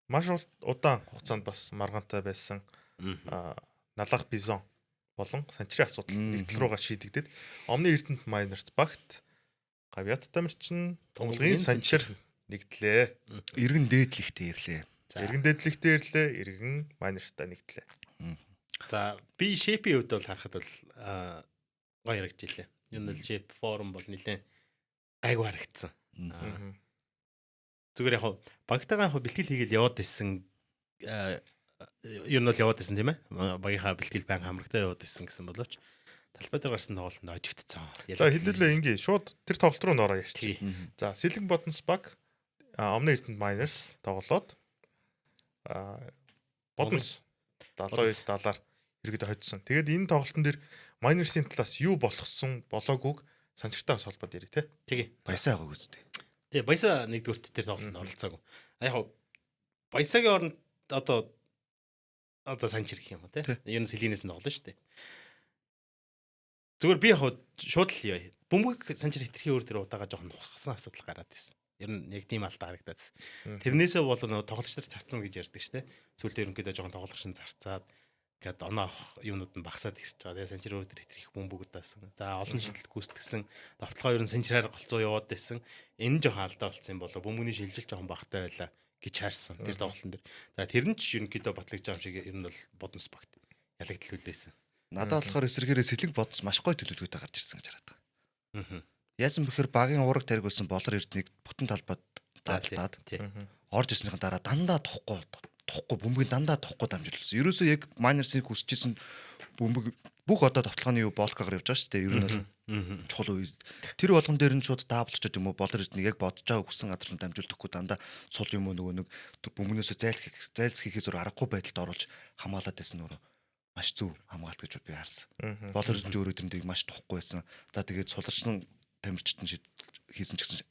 маш удаан хугацаанд бас маргаантай байсан Налах Бизон болон Санчрын асуудал нэг тал руугаа шийдэгдээд Omni Эрдэнэт Miners багт Гавьяат Тамирчин Тунгалгийн Санчир нэгдлээ. Иргэн дээдлэгтэй ирлээ. Иргэн дээдлэгтэй ирлээ, иргэн Miners-тай нэгдлээ. За би Shape-ийн хувьд бол харахад бол гоё харагдчихлээ. Юу нь бол Shape forum бол нэлээд гайгүй харагдсан. Зүгээр яг багтайгаа яг бэлтгэл хийгээл яваад исэн Ер нь бол яваад исэн, тийм ээ. Багийнхаа бэлтгэл байн хамрагтай яваад исэн гэсэн боловч талбай дээр гарсан тоглолтод хожигдсон. За, хэдүүлээ ингээ шууд тэр тоглолт руу нөрөө ярьчих. За, Сэлэн Бодонс баг Өмнө Эрдэнэт Miners тоглоод Бодонс 72 70-аар ерөөдөө хоцсон. Тэгээд энэ тоглолтын дээр Miners-ийн талаас юу болгосон болоогүйг Санчиртай бас холбоод ярив те. Тэгээ. Баясаа яваагүй үстэй. Тий, Баясаа нэгдүгüрт тэр тоглолтод оролцоогүй. А яг Баясагийн оронд одоо Санчир гэх юм уу те. Ер нь Сэлгэнээс нь тоглоно шүү дээ. Зүгээр би яг шууд л яа. Бөмбөг Санчир хитрхи өөр дээр удаага жоохон нухсан асуудал гараад ирсэн. Ер нь яг тийм алдаа харагдаад байсан. Тэрнээсээ бол нөгөө тоглогч нар зарцсан гэж ярьдаг шүү дээ. Сүүлдээ ерөнхийдөө жоохон тоглогч нь зарцаад гээд оноо авах юунууд нь багасаад ирж байгаа. Тэгээ Санчир өөр дээр хитрхи бөмбөг удаасан. За, олон шидэлт гүйцэтгсэн. Довтлогоо ер нь Санчираар голцоо яваад байсан. Энэ жоохон алдаа болсон юм болоо бөмбөгний шилжилт жоохон багатай байлаа гэж харсан тэр тоглолтын дээр. За, тэр нь ч ерөнхийдөө батлагдж байгаа юм шиг ер нь бол Бодонс багт ялагдал хүлээсэн. Надад болохоор эсэргээрээ Сэлэнг Бодонс маш гоё төлөвлөгөөтэй гарч ирсэн гэж хараад байгаа. Яасан бэхэр багийн уураг тариг болсон Болор Эрднийг бүтэн талбайд заалтаад орж ирснийхэн дараа дандаа тухгүй тухгүй, бөмбөгийн дандаа тухгүй дамжуулсан. Ерөөсөө яг Miners-ыг хүсэжсэн бөмбөг бүх одоо довтлооны юу болкоогоор явж байгаа шүү дээ. Ер нь бол чухал үе. Тэр болгон дээр нь шууд даблчод юм уу Болор Эрднийг яг бодож байгаа хүссэн газар нь дамжуулахгүй, дандаа сул юм уу нөгөө нэг бөмбөгнөөсөө зайлсхийх зайлсхийхээс өөр аргагүй байдалд оруулж хамгаалаад байсан нөрөө маш зөв хамгаалт гэж би харсан. Болор Эрдэнэ өөрөө тэрэндийг маш тухгүй байсан. За, тэгээд суларсан тамирчид нь хийсэн ч гэсэн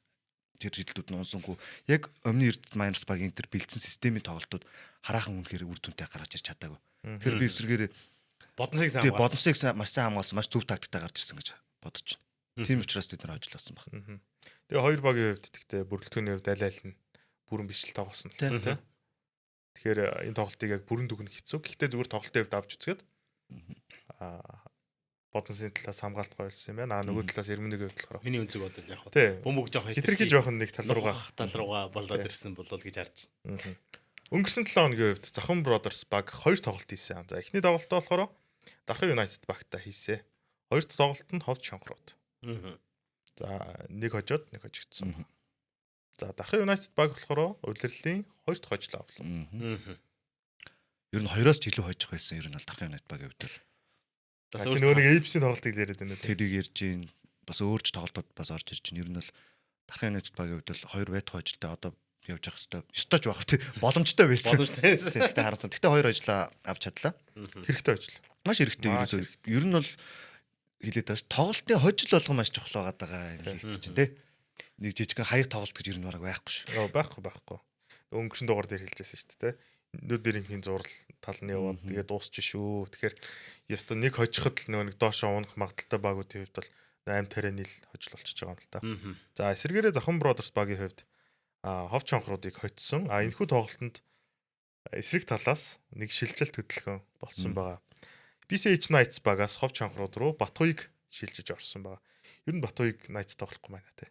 тэр шидэлтүүд нь унсангүй. Яг Өмнө Эрдэнэт Miners багийн тэр бэлдсэн системийн тоглолтууд хараахан үнэхээр үр дүнтэй гаргаж ирч чадаагүй. Тэгэхээр би эсрэгээр Бодонсыг сайн хамгаалсан. Бодонсыг маш сайн хамгаалсан, маш зөв тактиктай гарч ирсэн гэж бодож байна. Тийм учраас тэд нар хожил болсон байна. Тэгээ хоёр багийн хувьд тэгтээ бүрэлдэхүүний хувьд аль аль нь бүрэн биш л тоглосон л тий. Тэгэхээр энэ тоглолтыг яг бүрэн дүгнэх хэцүү. Гэхдээ зүгээр тоглолтын хувьд авч үзгээд Бодонсын талаас хамгаалт гоёлсон юм байна. А нөгөө талаас Эрмэнийг хувьд болохоор Миний өнцөг бол яг бөмбөг жоох хитрхи жоохон нэг тал руугаа тал руугаа болоод ирсэн болол гэж харж байна. Өнгөрсөн 7 хоногийн хувьд Захан Brothers баг хоёр тоглолт хийсэн. За, эхний тоглолтоо болохоор Дархан United багтаа хийсэн. Хоёр дахь тоглолт нь Ховд Шонхрууд. За, нэг хожоод, нэг хожигдсон. За, Дархан United баг болохоор улирлын хоёр дахь хожлоо авлаа. Ер нь хоёроос ч илүү хожих байсан. Ер нь бол Дархан United багийн хувьд бол. Чи нөгөө нэг ABC тоглолтыг л яриад байна уу? Тэрийг ярьж гин, бас өөрч тоглолтууд бас орж ирж гин. Ер нь бол Дархан United багийн хувьд бол хоёр байтугай хожилтой одоо явж явах хэвээр ёстой ч байх тий боломжтой байсан. Боломжтой байсан. Тэгтээ харамсан. Тэгтээ хоёр хожлоо авч чадлаа. Хэрэгтэй хожил. Маш хэрэгтэй ерөөсөө. Ер нь бол хэлээд байгаа ш. Тоглолтын хожил болгон маш чухал байгаа даа энэ лигт чинь тий. Нэг жижигхэн хаяг тоглолт гэж ер нь бараг байхгүй ш. Байхгүй, байхгүй. Өнгөрсөн дугаар дээр хэлжсэн шүү дээ. Нүд дэрийнхний зурл тал нь яваад тэгээ дуусч шүү. Тэгэхээр ёстой нэг хожиход л нөгөө нэг доошоо унах магадaltaй багуудын хувьд бол 8 тариа нийл хожил болчихж байгаа юм л та. За, эсвэргээрээ Захан Brothers багийн хувьд Хов Чонхруудыг хоцсон. А энэхүү тоглолтод эсрэг талаас нэг шилжилт хөдөлгөөн болсон байгаа. BCH Knights багаас Хов Чонхрууд руу Батуйг шилжиж орсон байгаа. Ер нь Батуйг Knights тоглохгүй байна те.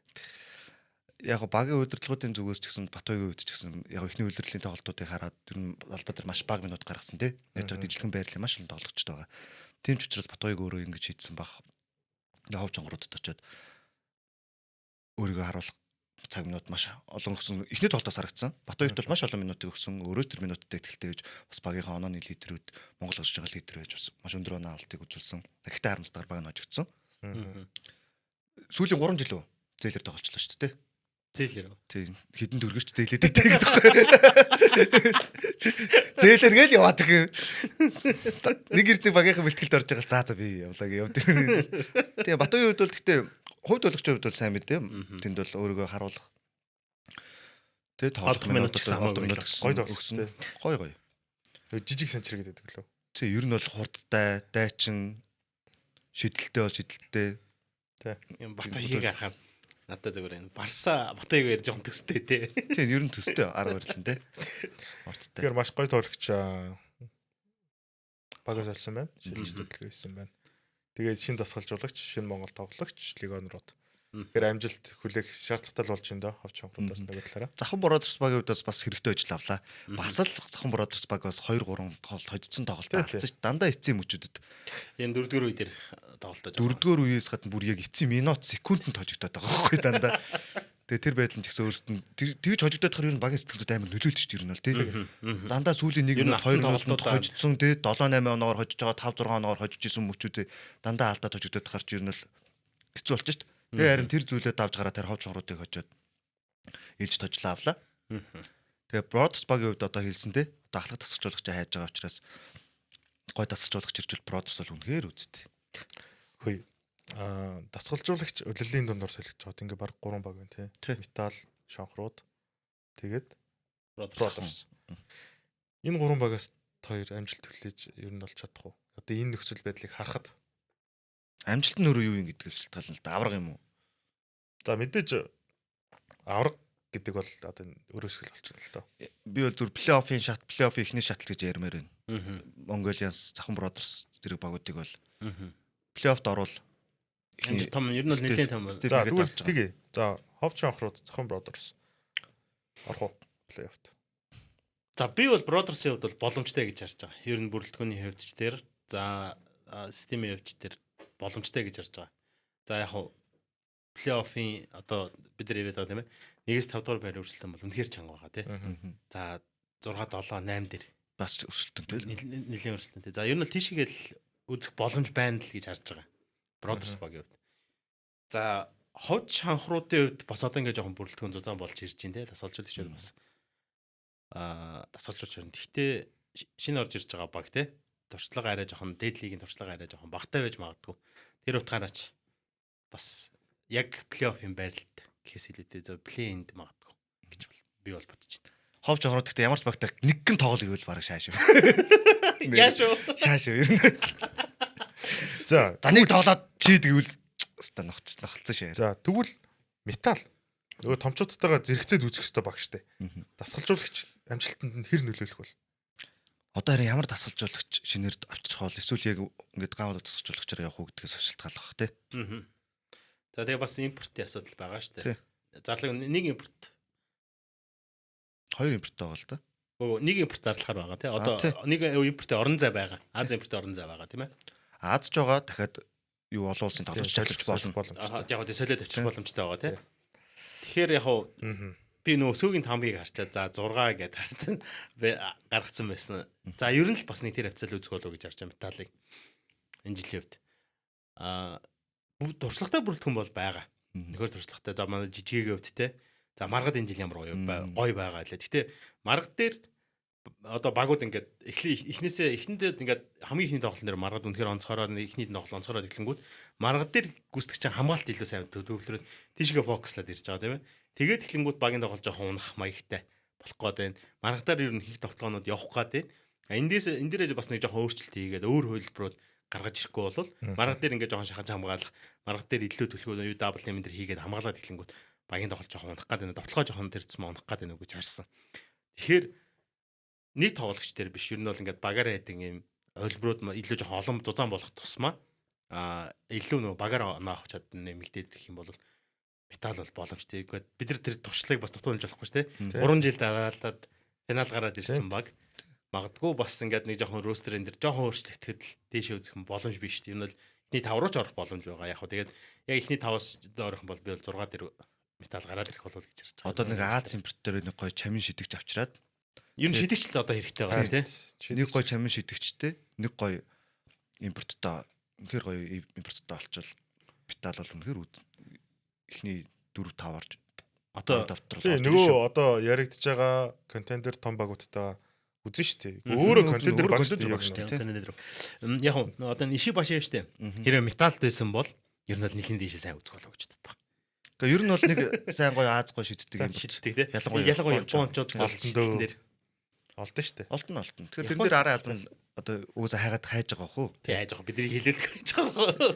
Яг багийн удирдлагуудын зүгээс ч гэсэн, Батуйгийн үед ч гэсэн яг эхний удирдлагын тоглолтуудыг хараад ер нь албаа дээр маш бага минут гаргасан тий. Яг жижигхэн байрлалын маш олон тоглогчтой байгаа. Тийм ч учраас Батуйг өөрөө ингэж хийдсэн баг. Хов Чонгоруудад очиод өөрийгөө харуулах цаг минут маш олон өгсөн. Эхний тоглолтоос харагдсан. Батуйгт бол маш олон минутыг өгсөн. Өөрөө тэр минутад ихтэй гэж бас багийнхаа онооны лидерүүд, Монгол улсын байгаа лидер байж бас маш өндөр оноо авалтыг үзүүлсэн. Гэхдээ харамсалтайгаар баг нь хожигдсон. Сүүлийн 3 жил үү зээлэр тоглолцлоо шүү дээ. Зээлэр. Тийм, хідэн төгрөгч зээлээд байдаг гэдэг байхгүй. Зээлэр гээл яваад гэх. Нэг эрдэнэ багийнхаа бэлтгэлд орж байгаа. За, би явлаа гэ явд. Тийм, Батугийн хувьд бол гэхдээ хувьд болгочийн хувьд бол сайн мэдээ. Тэнд бол өөрийгөө харуулах. Тэ тоглох минут гэсэн хамаагүй гоё тоглосон. Гоё гоё. Жижиг санчир гэдэг лөө. Тий, ер нь бол хурдтай, дайчин, шидэлтэй бол шидэлтэй. Тий. Батуйг харахаар надад зүгээр энэ Барса Батуйг ярьж байгаа юм төстэй тий. Тийм, ер нь төстэй арга барил нь тий. Орцтой. Тэгэхээр маш гоё тоглогч багаас олсон байна. Шилжиж хөдөлгөөн хийсэн байна. Тэгээд шинэ дасгалжуулагч, шинэ Монгол тоглогч легионерууд. Тэгэхээр амжилт хүлээх шаардлагатай л болж байна доо Ховч Чонхруудаас нөгөө талаараа. Захан Brothers багийн хувьд бас хэрэгтэй ажил авлаа. Бас л Захан Brothers баг бас 2 3 тоглолт хожигдсон тоглолт алдсан ш. Дандаа эцсийн мөчүүдэд. Энэ дөрөвдүгээр үе дээр тоглолтоо. Дөрөвдүгээр үеэс гадна бүр яг эцсийн минут секундэд хожигдоод байгаа байхгүй дандаа. Тэгээ тэр байдал нь ч гэсэн өөрөөс нь тэгж хожигдоод тахаар ер нь багийн сэтгэл зүйд амар нөлөөлж шүү дээ ер нь бол тий. Дандаа сүүлийн 1 минут 2 минутанд хожигдсон тий 7 8 оноогоор хожиж байгаа 5 6 оноогоор хожиж исэн мөчүүдээ дандаа алдаад хожигдоод тахаар ч ер нь бол хэцүү болчих шүү дээ. Тэгээ харин тэр зүйлээ давж гараа тэр ховж хуруудыг хожоод ээлж тожлоо авлаа. Тэгээ Brothers багийн хувьд одоо хэлсэн тий одоо ахлах тасалжуулагч хайж байгаа учраас гой дасгалжуулагч иржвэл Brothers бол үнэхээр үздэг. Хөөе. Дасгалжуулагч улирлын дундуур солигдож байгаа. Ингээ баг 3 баг байна тий. Металл, Шонхрууд тэгээд Brothers. Энэ 3 багаас хоёр амжилт хүлээж ер нь бол чадах уу? Одоо энэ нөхцөл байдлыг харахад амжилт нь өөрөө юу юм гэдгээс шалтгаална л да. Авраг юм уу? За мэдээж авраг гэдэг бол одоо өрөөсгөл болчихно л доо. Би бол зүр плей-оффын шат, плей-оффын эхний шатал гэж ярмаар байна. Mongolians, Завхан Brothers зэрэг багуудыг бол плей-оффт орвол эхний том ер нь бол нэлээд том. За тэгвэл тэгээ. За Ховч Анхрууд, Завхан Brothers орох уу плей-оффт? За би бол Brothers-ийн хувьд бол боломжтой гэж харж байгаа. Ер нь бүрэлдэхүүний хувьд ч тэр за системийн хувьд ч тэр боломжтой гэж харж байгаа. За яг хуу плей-оффын одоо бид нар яриад байгаа тийм ээ. 1-ээс 5 дугаар байр өрсөлдөөн бол үнэхээр чанга байгаа тий. За 6 7 8 дээр бас өрсөлдөөнтэй л нэлийн өрсөлдөөнтэй. За ер нь бол тийшээгээ л үзэх боломж байна л гэж харж байгаа. Brothers багийн хувьд. За ховж шанхруудын хувьд бас одоо ингээ жоохон бүрэлдэхүүн зузаан болж ирж байна те. Тасгалжуулагч бас тасгалжуулагч байна. Гэхдээ шинэ орж ирж байгаа баг те. Туршлага арай жоохон дээд лигийн туршлага арай жоохон багтай байж магадгүй. Тэр утгаараач бас яг плей-оффын байралд гэхээс илүүтэй зөв плей-инд магадгүй гэж би бол бодож байна. Ховж авраад гэхдээ ямар ч багтай нэгэн тоглол гэвэл бараг шааш. Яаш уу? Шааш ер нь. За нэг тоглоод чийд гэвэл өста нохцсон шээ. За тэгвэл металл нөгөө томчуудтайгаа зэрэгцээд үзэх ёстой баг штэ. Дасгалжуулагч амжилтанд нь хэр нөлөөлөх вэ? Одоо харин ямар дасгалжуулагч шинээр авчрах бол эсвэл яг ингээд гавал дасгалжуулагчаар явах уу гэдгээс шалтгааллах тий. За тэгээ бас импортын асуудал байгаа шүү дээ. Зарлаг нэг импорт хоёр импорт байгаа л да. Үгүй нэг импорт зарлахаар байгаа тий. Одоо нэг импортын орон зай байгаа. Аз импортын орон зай байгаа тийм ээ. Аз ч байгаа дахиад юу олон улсын тоглогч авчирч боломжтой. Яг гоо солиод авчирх боломжтой байгаа тий. Тэгэхээр яг хуу би нөө өсөөгийн тамбыг харчаад за 6 гэдээ харсан гаргацсан байсан. За ер нь л бас нэг тэр хавцал үзэх болов гэж харж байгаа металлыг энэ жилийн хувьд. Туршлагатай бүрэлдэхүүн бол байгаа. Нөхөр туршлагатай. За манай жижигийн хувьд те. За маргад энэ жил ямар гоё гоё байгаа лээ. Гэтэ маргад дээр одоо багууд ингээд эхнээсээ эхэндээ ингээд хамгийн эхний тоглолтын дээр маргад үнэхээр онцгороо эхний тоглолт онцгороо эхлэнгүүт маргад дээр гүйцэтгэх чинь хамгаалалт илүү сайн төвлөрөөд тийшгээ фокуслаад ирж байгаа тийм ээ. Тэгээд эхлэнгүүт багийн тоглолт жоохон унах маягтай болох гээд байна. Маргадаар ер нь хийх тоглоомнууд явах гээд байна. Эндээс энэ дээрээ бас нэг жоохон өөрчлөлт хийгээд өөр хувилбарууд гаргаж ирэхгүй бол маргад дээр ингээд жоохон шахаж хамгаалах, маргад дээр илүү төлхөө юу дабл юм дээр хийгээд хамгаалаад эхлэнгүүт багийн тоглолт жоохон унах гээд байна. Довтлогоо жоохон тэр зам унах гээд байна уу гэж харсан. Тэгэхээр нэг тоглогч дээр биш ер нь бол ингээд багаар хайдаг юм хувилбарууд илүү жоохон олон зузаан болох тусмаа илүү нөгөө багаар оноо авах чадна нэмэгдээд ирэх юм бол металл бол боломжтой. Бид нар тэр туршлагыг бас дутуу хэмж болохгүй шүү дээ. 3 жил дараалаад финал гараад ирсэн баг. Магадгүй бас ингээд нэг жоохон ростерын дээр жоохон өөрчлөгдөхэд л дээшээ үзэх юм боломж биш шүү дээ. Энэ бол эхний 5 руу ч орох боломж байгаа. Яг хөө тэгээд яг эхний 5-аас орох юм бол би бол 6 дээр металл гараад ирэх болов гэж харж байгаа. Одоо нэг Аз импорт дээр нэг гоё чамин шидэгч авчираад ер нь шидэгч л одоо хэрэгтэй байгаа тийм. Нэг гоё чамин шидэгчтэй, нэг гоё импорттой, үнэхээр гоё импорттой олчвол металл бол үнэхээр эхний 4 5 орж одоо нөгөө одоо яригдж байгаа контендер том багуудтай үзэн шүү дээ. Өөрөө контендер баг шүү дээ. Яг нь одоо Иши баши шүү дээ. Хэрвээ металлд байсан бол ер нь бол нэлийн дээшээ сайн үзэх болов гэж боддог. Гэхдээ ер нь бол нэг сайн гоё Аз гоё шиддэг юм шиддэг тий. Ялангуяа Япончууд золсон дээр олдсон шүү дээ. Олдно. Тэгэхээр тэрэн дээр арын албан одоо уусаа хайгаад хайж байгаа хөө. Тий хайж байгаа. Бидний хэлэлэх гэж байгаа.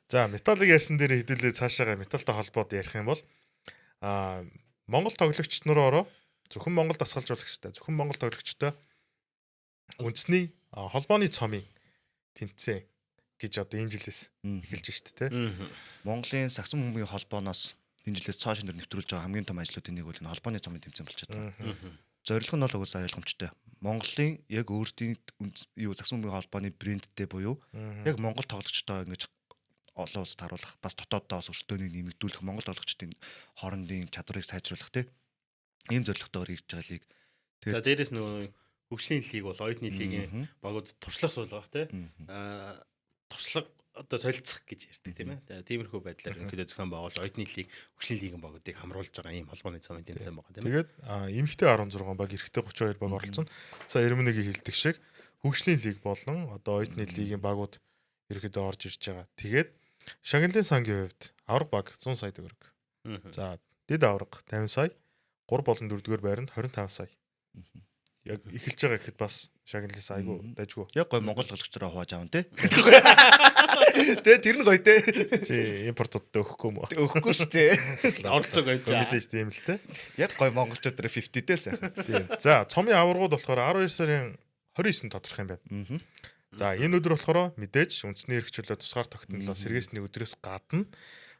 За металлыг ярьсан дээр хэдүүлээ цаашаага металлтай холбоод ярих юм бол Монгол тоглогч нароо зөвхөн Монгол дасгалжуулагчтай, зөвхөн Монгол тоглогчтой үндэсний холбооны цомын тэмцээн гэж одоо энэ жилээс эхэлж шít тэ. Монголын сагсан бөмбөгийн холбооноос энэ жилээс цоо шинээр нэвтрүүлж байгаа хамгийн том ажлуудын нэг бол энэ холбооны цомын тэмцээн болчиход байгаа. Зорилго нь бол угаасаа ойлгомжтой. Монголын яг өөрсдийн юу сагсан бөмбөгийн холбооны брэндтэй буюу яг Монгол тоглогчтой ингэж олон улсад харуулах, бас дотооддоо бас өрсөлдөөнийг нэмэгдүүлэх, Монгол тоглогчдын хоорондын чадварыг сайжруулах те ийм зорилготойгоор хийж байгаа лиг. Тэгээд за дээрэс нөгөө хөгжлийн лиг бол оюутны лигийн багууд туршлага суулгах те туршлага одоо солилцох гэж ярьдаг тийм ээ. Тиймэрхүү байдлаар ерөнхийдөө зохион байгуулж оюутны лиг, хөгжлийн лигийн багуудыг хамруулж байгаа ийм холбооны цомын тэмцээн байгаа тийм ээ. Тэгээд эмэгтэй 16 баг, эрэгтэй 32 баг оролцсон. Сая 91-ийг хэлдэг шиг хөгжлийн лиг болон одоо оюутны лигийн багууд ерөнхийдөө орж ирж байгаа. Тэгээд шагналын сангийн хувьд авраг баг 100 сая төгрөг. За дэд авраг 50 сая, 3 болон 4-р байранд 25 сая. Яг эхэлж байгаа гэхэд бас шагналын сан айгу дажгүй. Яг гой Монгол тоглогчдороо хувааж аавн те. Тэ тэр нь гоё те. Чи импортуудад өгөхгүй юм уу? Өгөхгүй шүү дээ. Оролцоог юм чи. Мэдээж тийм л те. Яг гоё монголчуудаараа 50 дээ сайхан. Тийм. За цомын аваргууд болохоор 12 сарын 29-нд тодорхой юм байна. За энэ өдөр болохоор мэдээж үндэсний эрх чөлөө тусгаар тогтнолоо сэргээсний өдрөөс гадна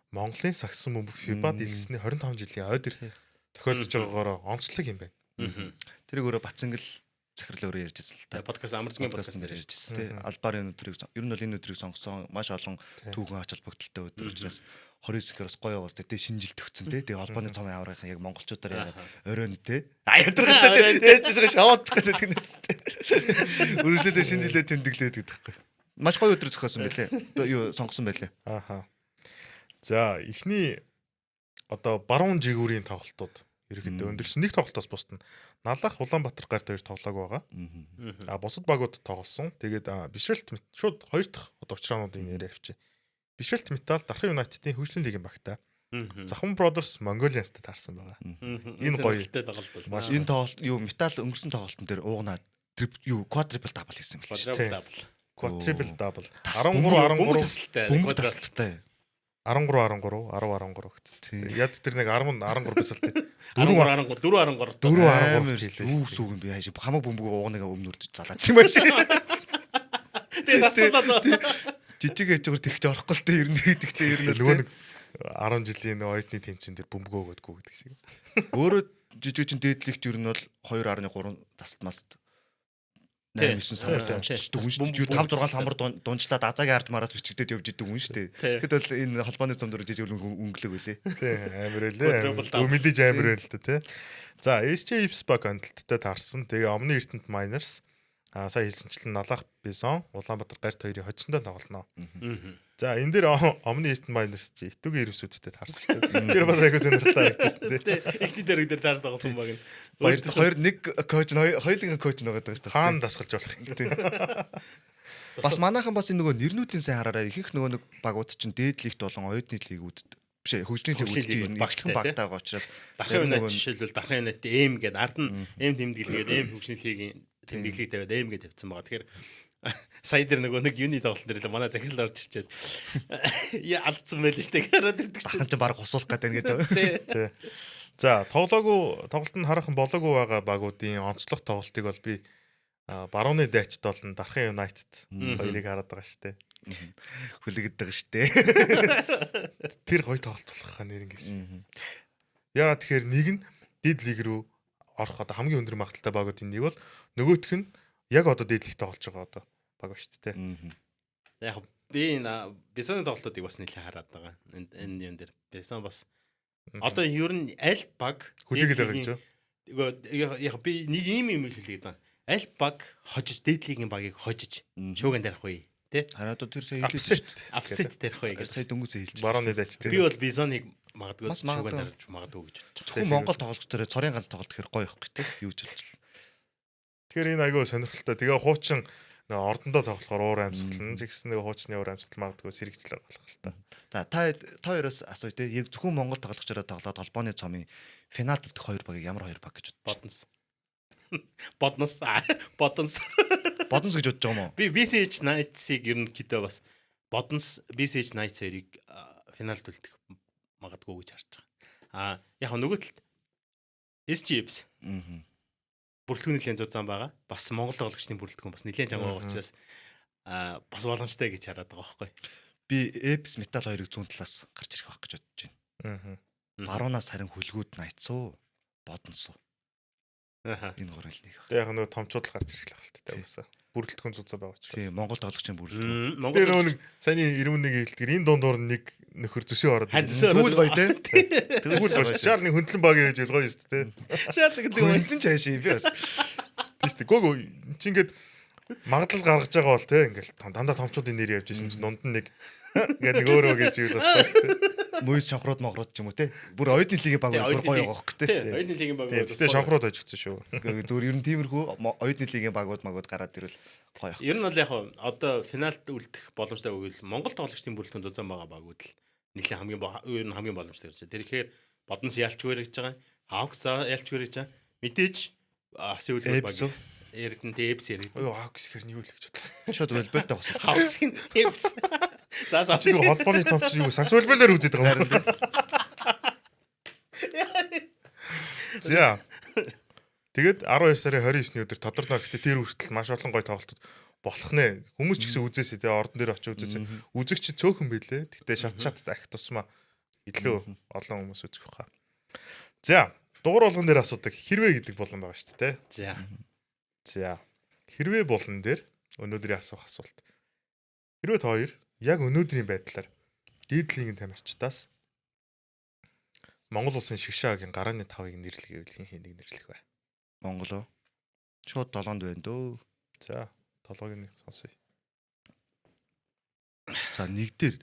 Монголын сагсан бөмбөг FIBA-д элсний 25 жилийн ойд тохиолдож байгаагаараа онцлог юм байна. Тэрийг өөрөө Батсангэл захирал өөрөө ярьж байсан л та. Подкаст Амаржгийн подкаст дээр ярьж байсан тий. Албаар энэ өдрийг ер нь бол энэ өдрийг сонгосон маш олон түүхэн ач холбогдолтой өдөр учраас 29 гэхээр бас гоё яваас тий шинэ жил төгссөн тий. Тэгээ холбооны цомын аврагын яг монголчуудаар яагаад оройн тий. А ядаргатай тий. Ээж шиг шаваад гэдэг тэгнэс тий. Үргэлжлүүлээ шинэ жилээ тэмдэглээд гэдэг байхгүй. Маш гоё өдөр зохиосон байлээ. Юу сонгосон байлээ. Ааха. За эхний одоо баруун жигүүрийн тоглолтууд ерөнхийдөө өндөрсөн нэг тоглолтоос бусдна. Налах Улаанбаатар гарт хоёр тоглоог байгаа. А бусад багууд тоглосон. Тэгээд Бишрэлт шууд хоёр дахь одоо учраануудын яриа авчи. Бишрэлт Метал Дархан Юнайтедийн хөгжлийн лигийн багтай. Захан Brothers Mongolians-тай таарсан байгаа. Энэ гоё тоглолт бол. Маш энэ тоглолт юу Метал өнгөрсөн тоглолтын дээр уугнаа юу quadruple double хийсэн юм л дээ. Quadruple double 13 13 бөмбөг тасалтай. 13 13 10 13 гэсэн. Яд тэр нэг 10 13 басалтай. 4 13 4 13 4 13 хэлээ. Үү сүг юм би хайш хамаг бөмбөг уугныг өмнө үрдэж залаадсан юм байна. Тэгээ таслаад жижиг ээжгээр тэгч орохгүй л дээ ер нь тэгтээ ер нь нөгөө нэг 10 жилийн нэг оюутны тэмцээн дээр бөмбөгөө өгөөдгүү гэдэг шиг. Өөрөө жижиг чин дээдлэгт ер нь бол 2.3 тасалт маст 8 9 самбар дунждаг хүн шүү дээ. 5 6 самбар дунжлаад азаагийн ард мараас бичигдээд явж идэг хүн шүү дээ. Тэгэхэд бол энэ холбооны цом дээр жижиг өнгөлөг үлээ. Тий, амар үлээ. Мэдээж амар байл л да тий. За, SJ Ipsbak онцлттой таарсан. Тэгээ Omni Эрдэнэт Miners сая хэлсэнчлэн Налах Бизон, Улаанбаатар гарт хоёрын хоцсондоо тоглоно. За энэ дээр Omni Эрдэнэт Miners чи Итүгийн ирвсүүдтэй таарсан шүү дээ. Тэр бас айгүй сонирхолтой харагдчихсан тий. Эхний дэрэг дээр таарс тоглосон баг нь. Баяр хоёр нэг коуч нь хоёулын коуч нь байгаа даа шүү дээ. Хаан дасгалж болох юм тий. Бас манайхан бас энэ нөгөө нэрнүүдийн сайн хараараа ихэнх нөгөө нэг багууд чинь дээд лигт болон оюутны лигүүдэд биш хөгжлийн лигүүд чинь ижилхэн багтаа байгаа учраас Дархан Юнайт жишээлбэл Дархан Юнайт М гэдэг ард нь М тэмдэглэгээд М хөгжлийн лигийн тэмдэглэлийг тавиад М гэж тавьсан байгаа. Тэгэхээр сая дээр нөгөө нэг юуны тоглолт дээр л манай захирал орж ирчээд яа алдсан байл шүү дээ гараад ирдэг чинь. Дархан чинь баг хусуулах гэдэг ингээд. Тий. За тоглоогүй тоглолт нь хараахан болоогүй байгаа багуудын онцлог тоглолтыг бол би барууны дайчд болон Дархан Юнайтед хоёрыг хараад байгаа шүү дээ. Хүлэгддэг байгаа шүү дээ. Тэр гоё тоглолт болох хаа нэрнгээс. Яагаад тэгэхээр нэг нь дид лиг рүү орох одоо хамгийн өндөр магадлалтай багуудын нэг бол нөгөөх нь яг одоо дид лиг тоглож байгаа одоо баг ба шүү дээ. Яг би энэ Бисоны тоглолтуудыг бас нэлээд хараад байгаа. Энэ юун дээр Бисон бас одоо ер нь аль баг хүлээгээд байгаа гэж юу? Яг би нэг ийм юм хэлээд байгаа. Аль баг хожиж дээд лигийн багийг хожиж шууган дарах вэ? Тэ? Хараад тэр сая хэлсэн шүү дээ. Апсет дарах вэ гэж. Сая дөнгөж хэлж. Барууны дайч тийм. Би бол Бисоныг магадгүй шууган дарж магадгүй гэж бодож байгаа. Зөвхөн Монгол тоглогчдороо цорын ганц тоглолт гэхэр гоё явах гэдэг. Юу ч болчихлоо. Тэгэхээр энэ айгүй сонирхолтой. Тэгээ хуучин ордондоо тоглохоор уур амьсгална. Жигсэн нэг хуучны уур амьсгал магадгүй сэрэгчлээ болох л та. За та хоёроос асууя те. Яг зөвхөн Монгол тоглогчдороо тоглоод холбооны цомын финалд үлдэх хоёр багийг ямар хоёр баг гэж бодож байна? Боднос. Боднос. Боднос гэж бодож байгаа юм уу? Би BCH Knights-ыг ерөнхийдөө бас Боднос BCH Knights хоёрыг финалд үлдэх магадгүй гэж харж байгаа. А яг нөгөө талд SGFs. Аа. Бүрэлдэхүүн нэлээд зузаан байгаа. Бас Монгол тоглогчдын бүрэлдэхүүн бас нэлээд чанга байгаа учраас бас боломжтой гэж хараад байгаа байхгүй. Би Eps Metal хоёрыг зүүн талаас гарч ирэх байх гэж бодож байна. Аа. Баруунаас харин хүлгүүд Knights уу, Боднос уу. Аа. Энэ гурван л нэг баг. Тэгээ яг нөгөө томчууд л гарч ирэх л байх л та угаасаа. Бүрэлдэхүүн зузаан байгаа учраас. Тийм, Монгол тоглогчийн бүрэлдэхүүн. Монгол нөгөө нэг саяны 91 хэлдгэр энэ дундуур нэг нөхөр зөсөө ороод. Тэгвэл гоё те. Тэгвэл гоё. Шаал нэг хөндлөн баг гэж гоё шүү дээ. Шаал гэдэг юм. Хөндлөн ч хайшаа би бас. Тийм шүү дээ. Гөө чи ингээд магадлал гаргаж байгаа бол те ингээл дандаа томчуудын нэр явж исэн чинь дунд нь нэг ингээд нэг өөрөө гэж ивэл бас гоё шүү дээ. Мөс шонхрууд могрууд ч юм уу те. Бүр оюутны лигийн баг бүр гоё байгаа хөх те. Оюутны лигийн баг. Гэтэ шонхрууд хожигдсон шүү. Зүгээр ер нь тиймэрхүү оюутны лигийн багууд магууд гараад ирвэл гоё. Ер нь бол яг одоо финалд үлдэх боломжтой үйл Монгол тоглогчдын бүрэлдэхүүн зузаан байгаа багууд л нэлээд хамгийн ер нь хамгийн боломжтой гэж. Тэгэхээр Бодонс ялчгүй гэж байгаа. Hawks ялчгүй гэж байгаа. Мэдээж Асын үлгэр баг. Эрдэнэ Эпс яригдана. Ой Hawks гэхэр нь юу л гэж бодлоо. Шууд волейболтой госон. Hawks-ийн Эпс. За за. Чи нэг холбооны цомч юу сакс волейболоор үзээд байгаа юм. За. Тэгээд 12 сарын 29-ний өдөр тодорхой гэхдээ тэр хүртэл маш олон гоё тоглолтууд болох нэ. Хүмүүс ч гэсэн үзээсэй те ордон дээр очиж үзээсэй. Үзэгч цөөхөн байлээ. Гэхдээ шат шат дахь тусмаа илүү олон хүмүүс үзэх байхаа. За, дугаар болгон дээр асуудаг хэрвээ гэдэг болон байгаа шүү дээ. За. За. Хэрвээ болон дээр өнөөдрийн асуух асуулт. Хэрвээ та хоёр яг өнөөдрийн байдлаар дийдлийн тамирчдаас Монгол улсын шигшээгийн гарааны 5-ыг нэрлэгээвэл хэн хэнийг нэрлэх вэ? Монгол уу? Шууд долоонд байна дөө. За, толгойг нь сонсъё. За, нэг дээр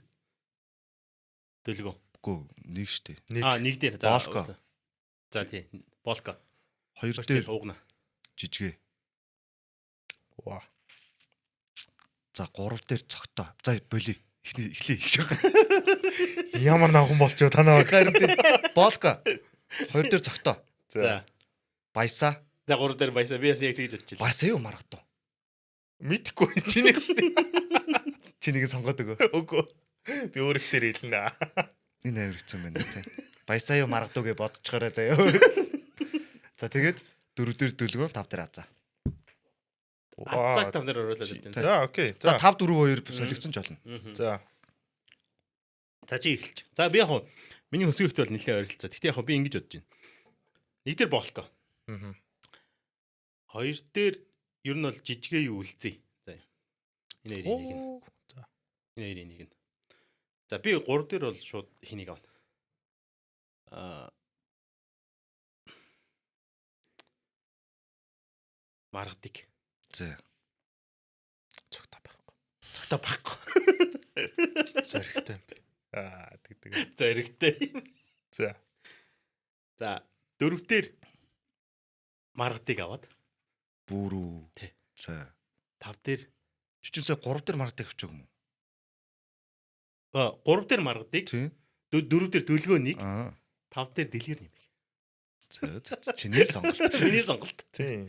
Дөлгөө. Үгүй, нэг штэ. Аа, нэг дээр. За. Болко. За, тий. Болко. Хоёр дээр уугна. Жижигэ. Ваа. За, гурав дээр цогтой. За, боли. Эхний эхлэе их. Ямар навхан болчихоо танаа. Харин тий. Болко. Хоёр дээр цогтой. За. Баясаа. За, гурав дээр баясаа. Би бас яг тэгж бодчихлаа. Баясаа юу маргадуу? Мэдхгүй чиний штэ. Чи нэг сонгоод өгөө. Үгүй. Би өөрөх дээр хэлнэ. Энэ амар хэцүү юм байна те. Баясаа юу маргадуу гэж бодчихоорой заяа. За, тэгээд дөрөв дээр дөлгөө, тав дээр азаа. Азааг тав дээр оруулаад байна. За, окей. За, 5 4 2 солигдсон ч болно. За. За, чи эхэлж. За, би яг хуу миний хөсгөн ихтэй бол нэлээд ойролцоо. Гэтэ яг хуу би ингэж бодож байна. Нэг дээр Болко. Аа. Хоёр дээр ер нь бол жижигээ юу үлзээ. За. Энэ хоёрын нэг нь. За. Энэ хоёрын нэг нь. За, би гурав дээр бол шууд хэнийг авна. Аа. Маргадыг. За. Цогтой байхгүй. Цогтой байхгүй. Зоригтой юм би. Аа, тэгдэг. Зоригтой. За. За, дөрөв дээр маргадыг аваад. Бүрүү. Тий. За. Тав дээр Чичээсээ гурав дээр маргадыг авчих юм уу? Аа, гурав дээр маргадыг. Дөрөв дээр дөлгөө нэг. Тав дээр дэлгэр нэмэх. За, чиний сонголт. Миний сонголт. Тийм.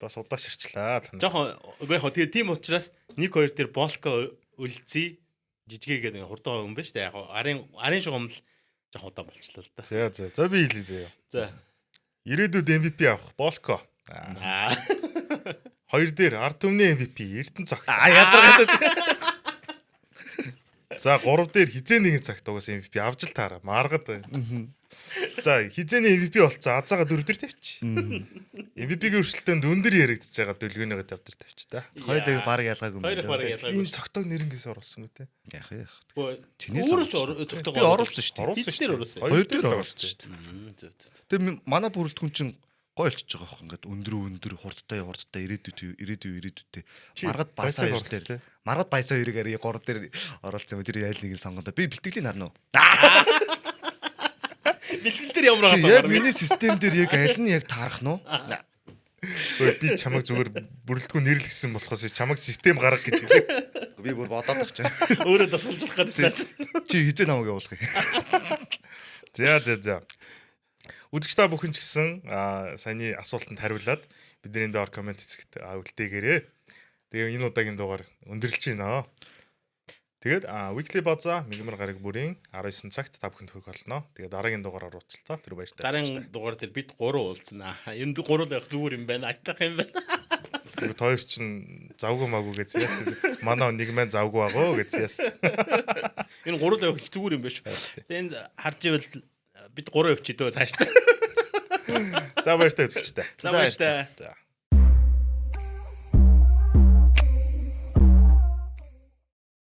Бас удааширчлаа та. Жохон үгүй яг тэгээ тийм учраас 1 2 дээр Болко үлзий жижигээ гэдэг хурдан юм байна шүү дээ. Яг арын шугам л жохон удаан болчлоо л да. За за. За би хэлье заяа. За. Ирээдүйд MVP авах Болко. Аа. Хоёр дээр ард түмний MVP Эрдэнэ цагт. Аа, ядаргаад. За, гурав дээр хизээ нэгэн цагт угаас MVP авч л таараа. Маргад. За, хизээний MVP болцсон. Азаага дөрөв дээр тавьчих. MVP-гийн өрсөлдөөнд өндөр яригдчихэж байгаа дөлгөөнийгөө тав дээр тавьчих та. Хоёулыг баг ялгаагүй юм байна. Баг ялгаагүй. Энэ цогтойг нэрнгээс оруулсан үү те. Яах яах. Чиний өөрөө ч цогтойг би оруулсан шүү дээ. Оруулсан шүү дээ. Хоёр дээр оруулсан шүү дээ. Зөв зөв. Тэгээ манай бүрэлдэхүүн чинь гоё болчихж байгаа хөх ингээд өндөр хурдтай ирээдүйтэй маргад баясаа хоёр дээр маргад баясаа хоёрыг арай гурав дээр оруулсан юм. Тэр яйл нэг нь сонгоно. Би бэлтгэлийн харна уу? Бэлтгэл дээр ямар байгаа Яг миний систем дээр яг аль нь яг таарах нь уу? Өө би чамайг зүгээр бүрэлдэхүүн нэрлэгсэн болохоос чамайг систем гарга гэж хэлээ. Би бүр бодоод багч. Өөрөө дасгалжуулах гэдэг чинь. Чи хизээ намайг явуулах юм. За за за. Үзэгч та бүхэн ч гэсэн саяны асуултанд хариулаад бидний доор коммент хэсэгт үлдээгээрэй. Тэгээ энэ удаагийн дугаар өндөрлөж байна. Тэгээд Weekly Baza Мигмар гараг бүрийн 19 цагт та бүхэнд хүрэх болно. Тэгээд дараагийн дугаараар уулзлаа. Тэр баяртай. Дараагийн дугаар дээр бид 3 уулзнаа. Ер нь 3 л байх зүгээр юм байна. Айтах юм байна. Тэр хоёр чинь завгүй маггүй гэж яасан. Манай нэг маань завгүй агуу гэж яасан. Энэ 3 л явах их зүгээр юм байна шүү. Тэгээд энд харж ивэл бид 3 явчих дөө цааш. За баяртай үзэгчтэй. За баяртай. За.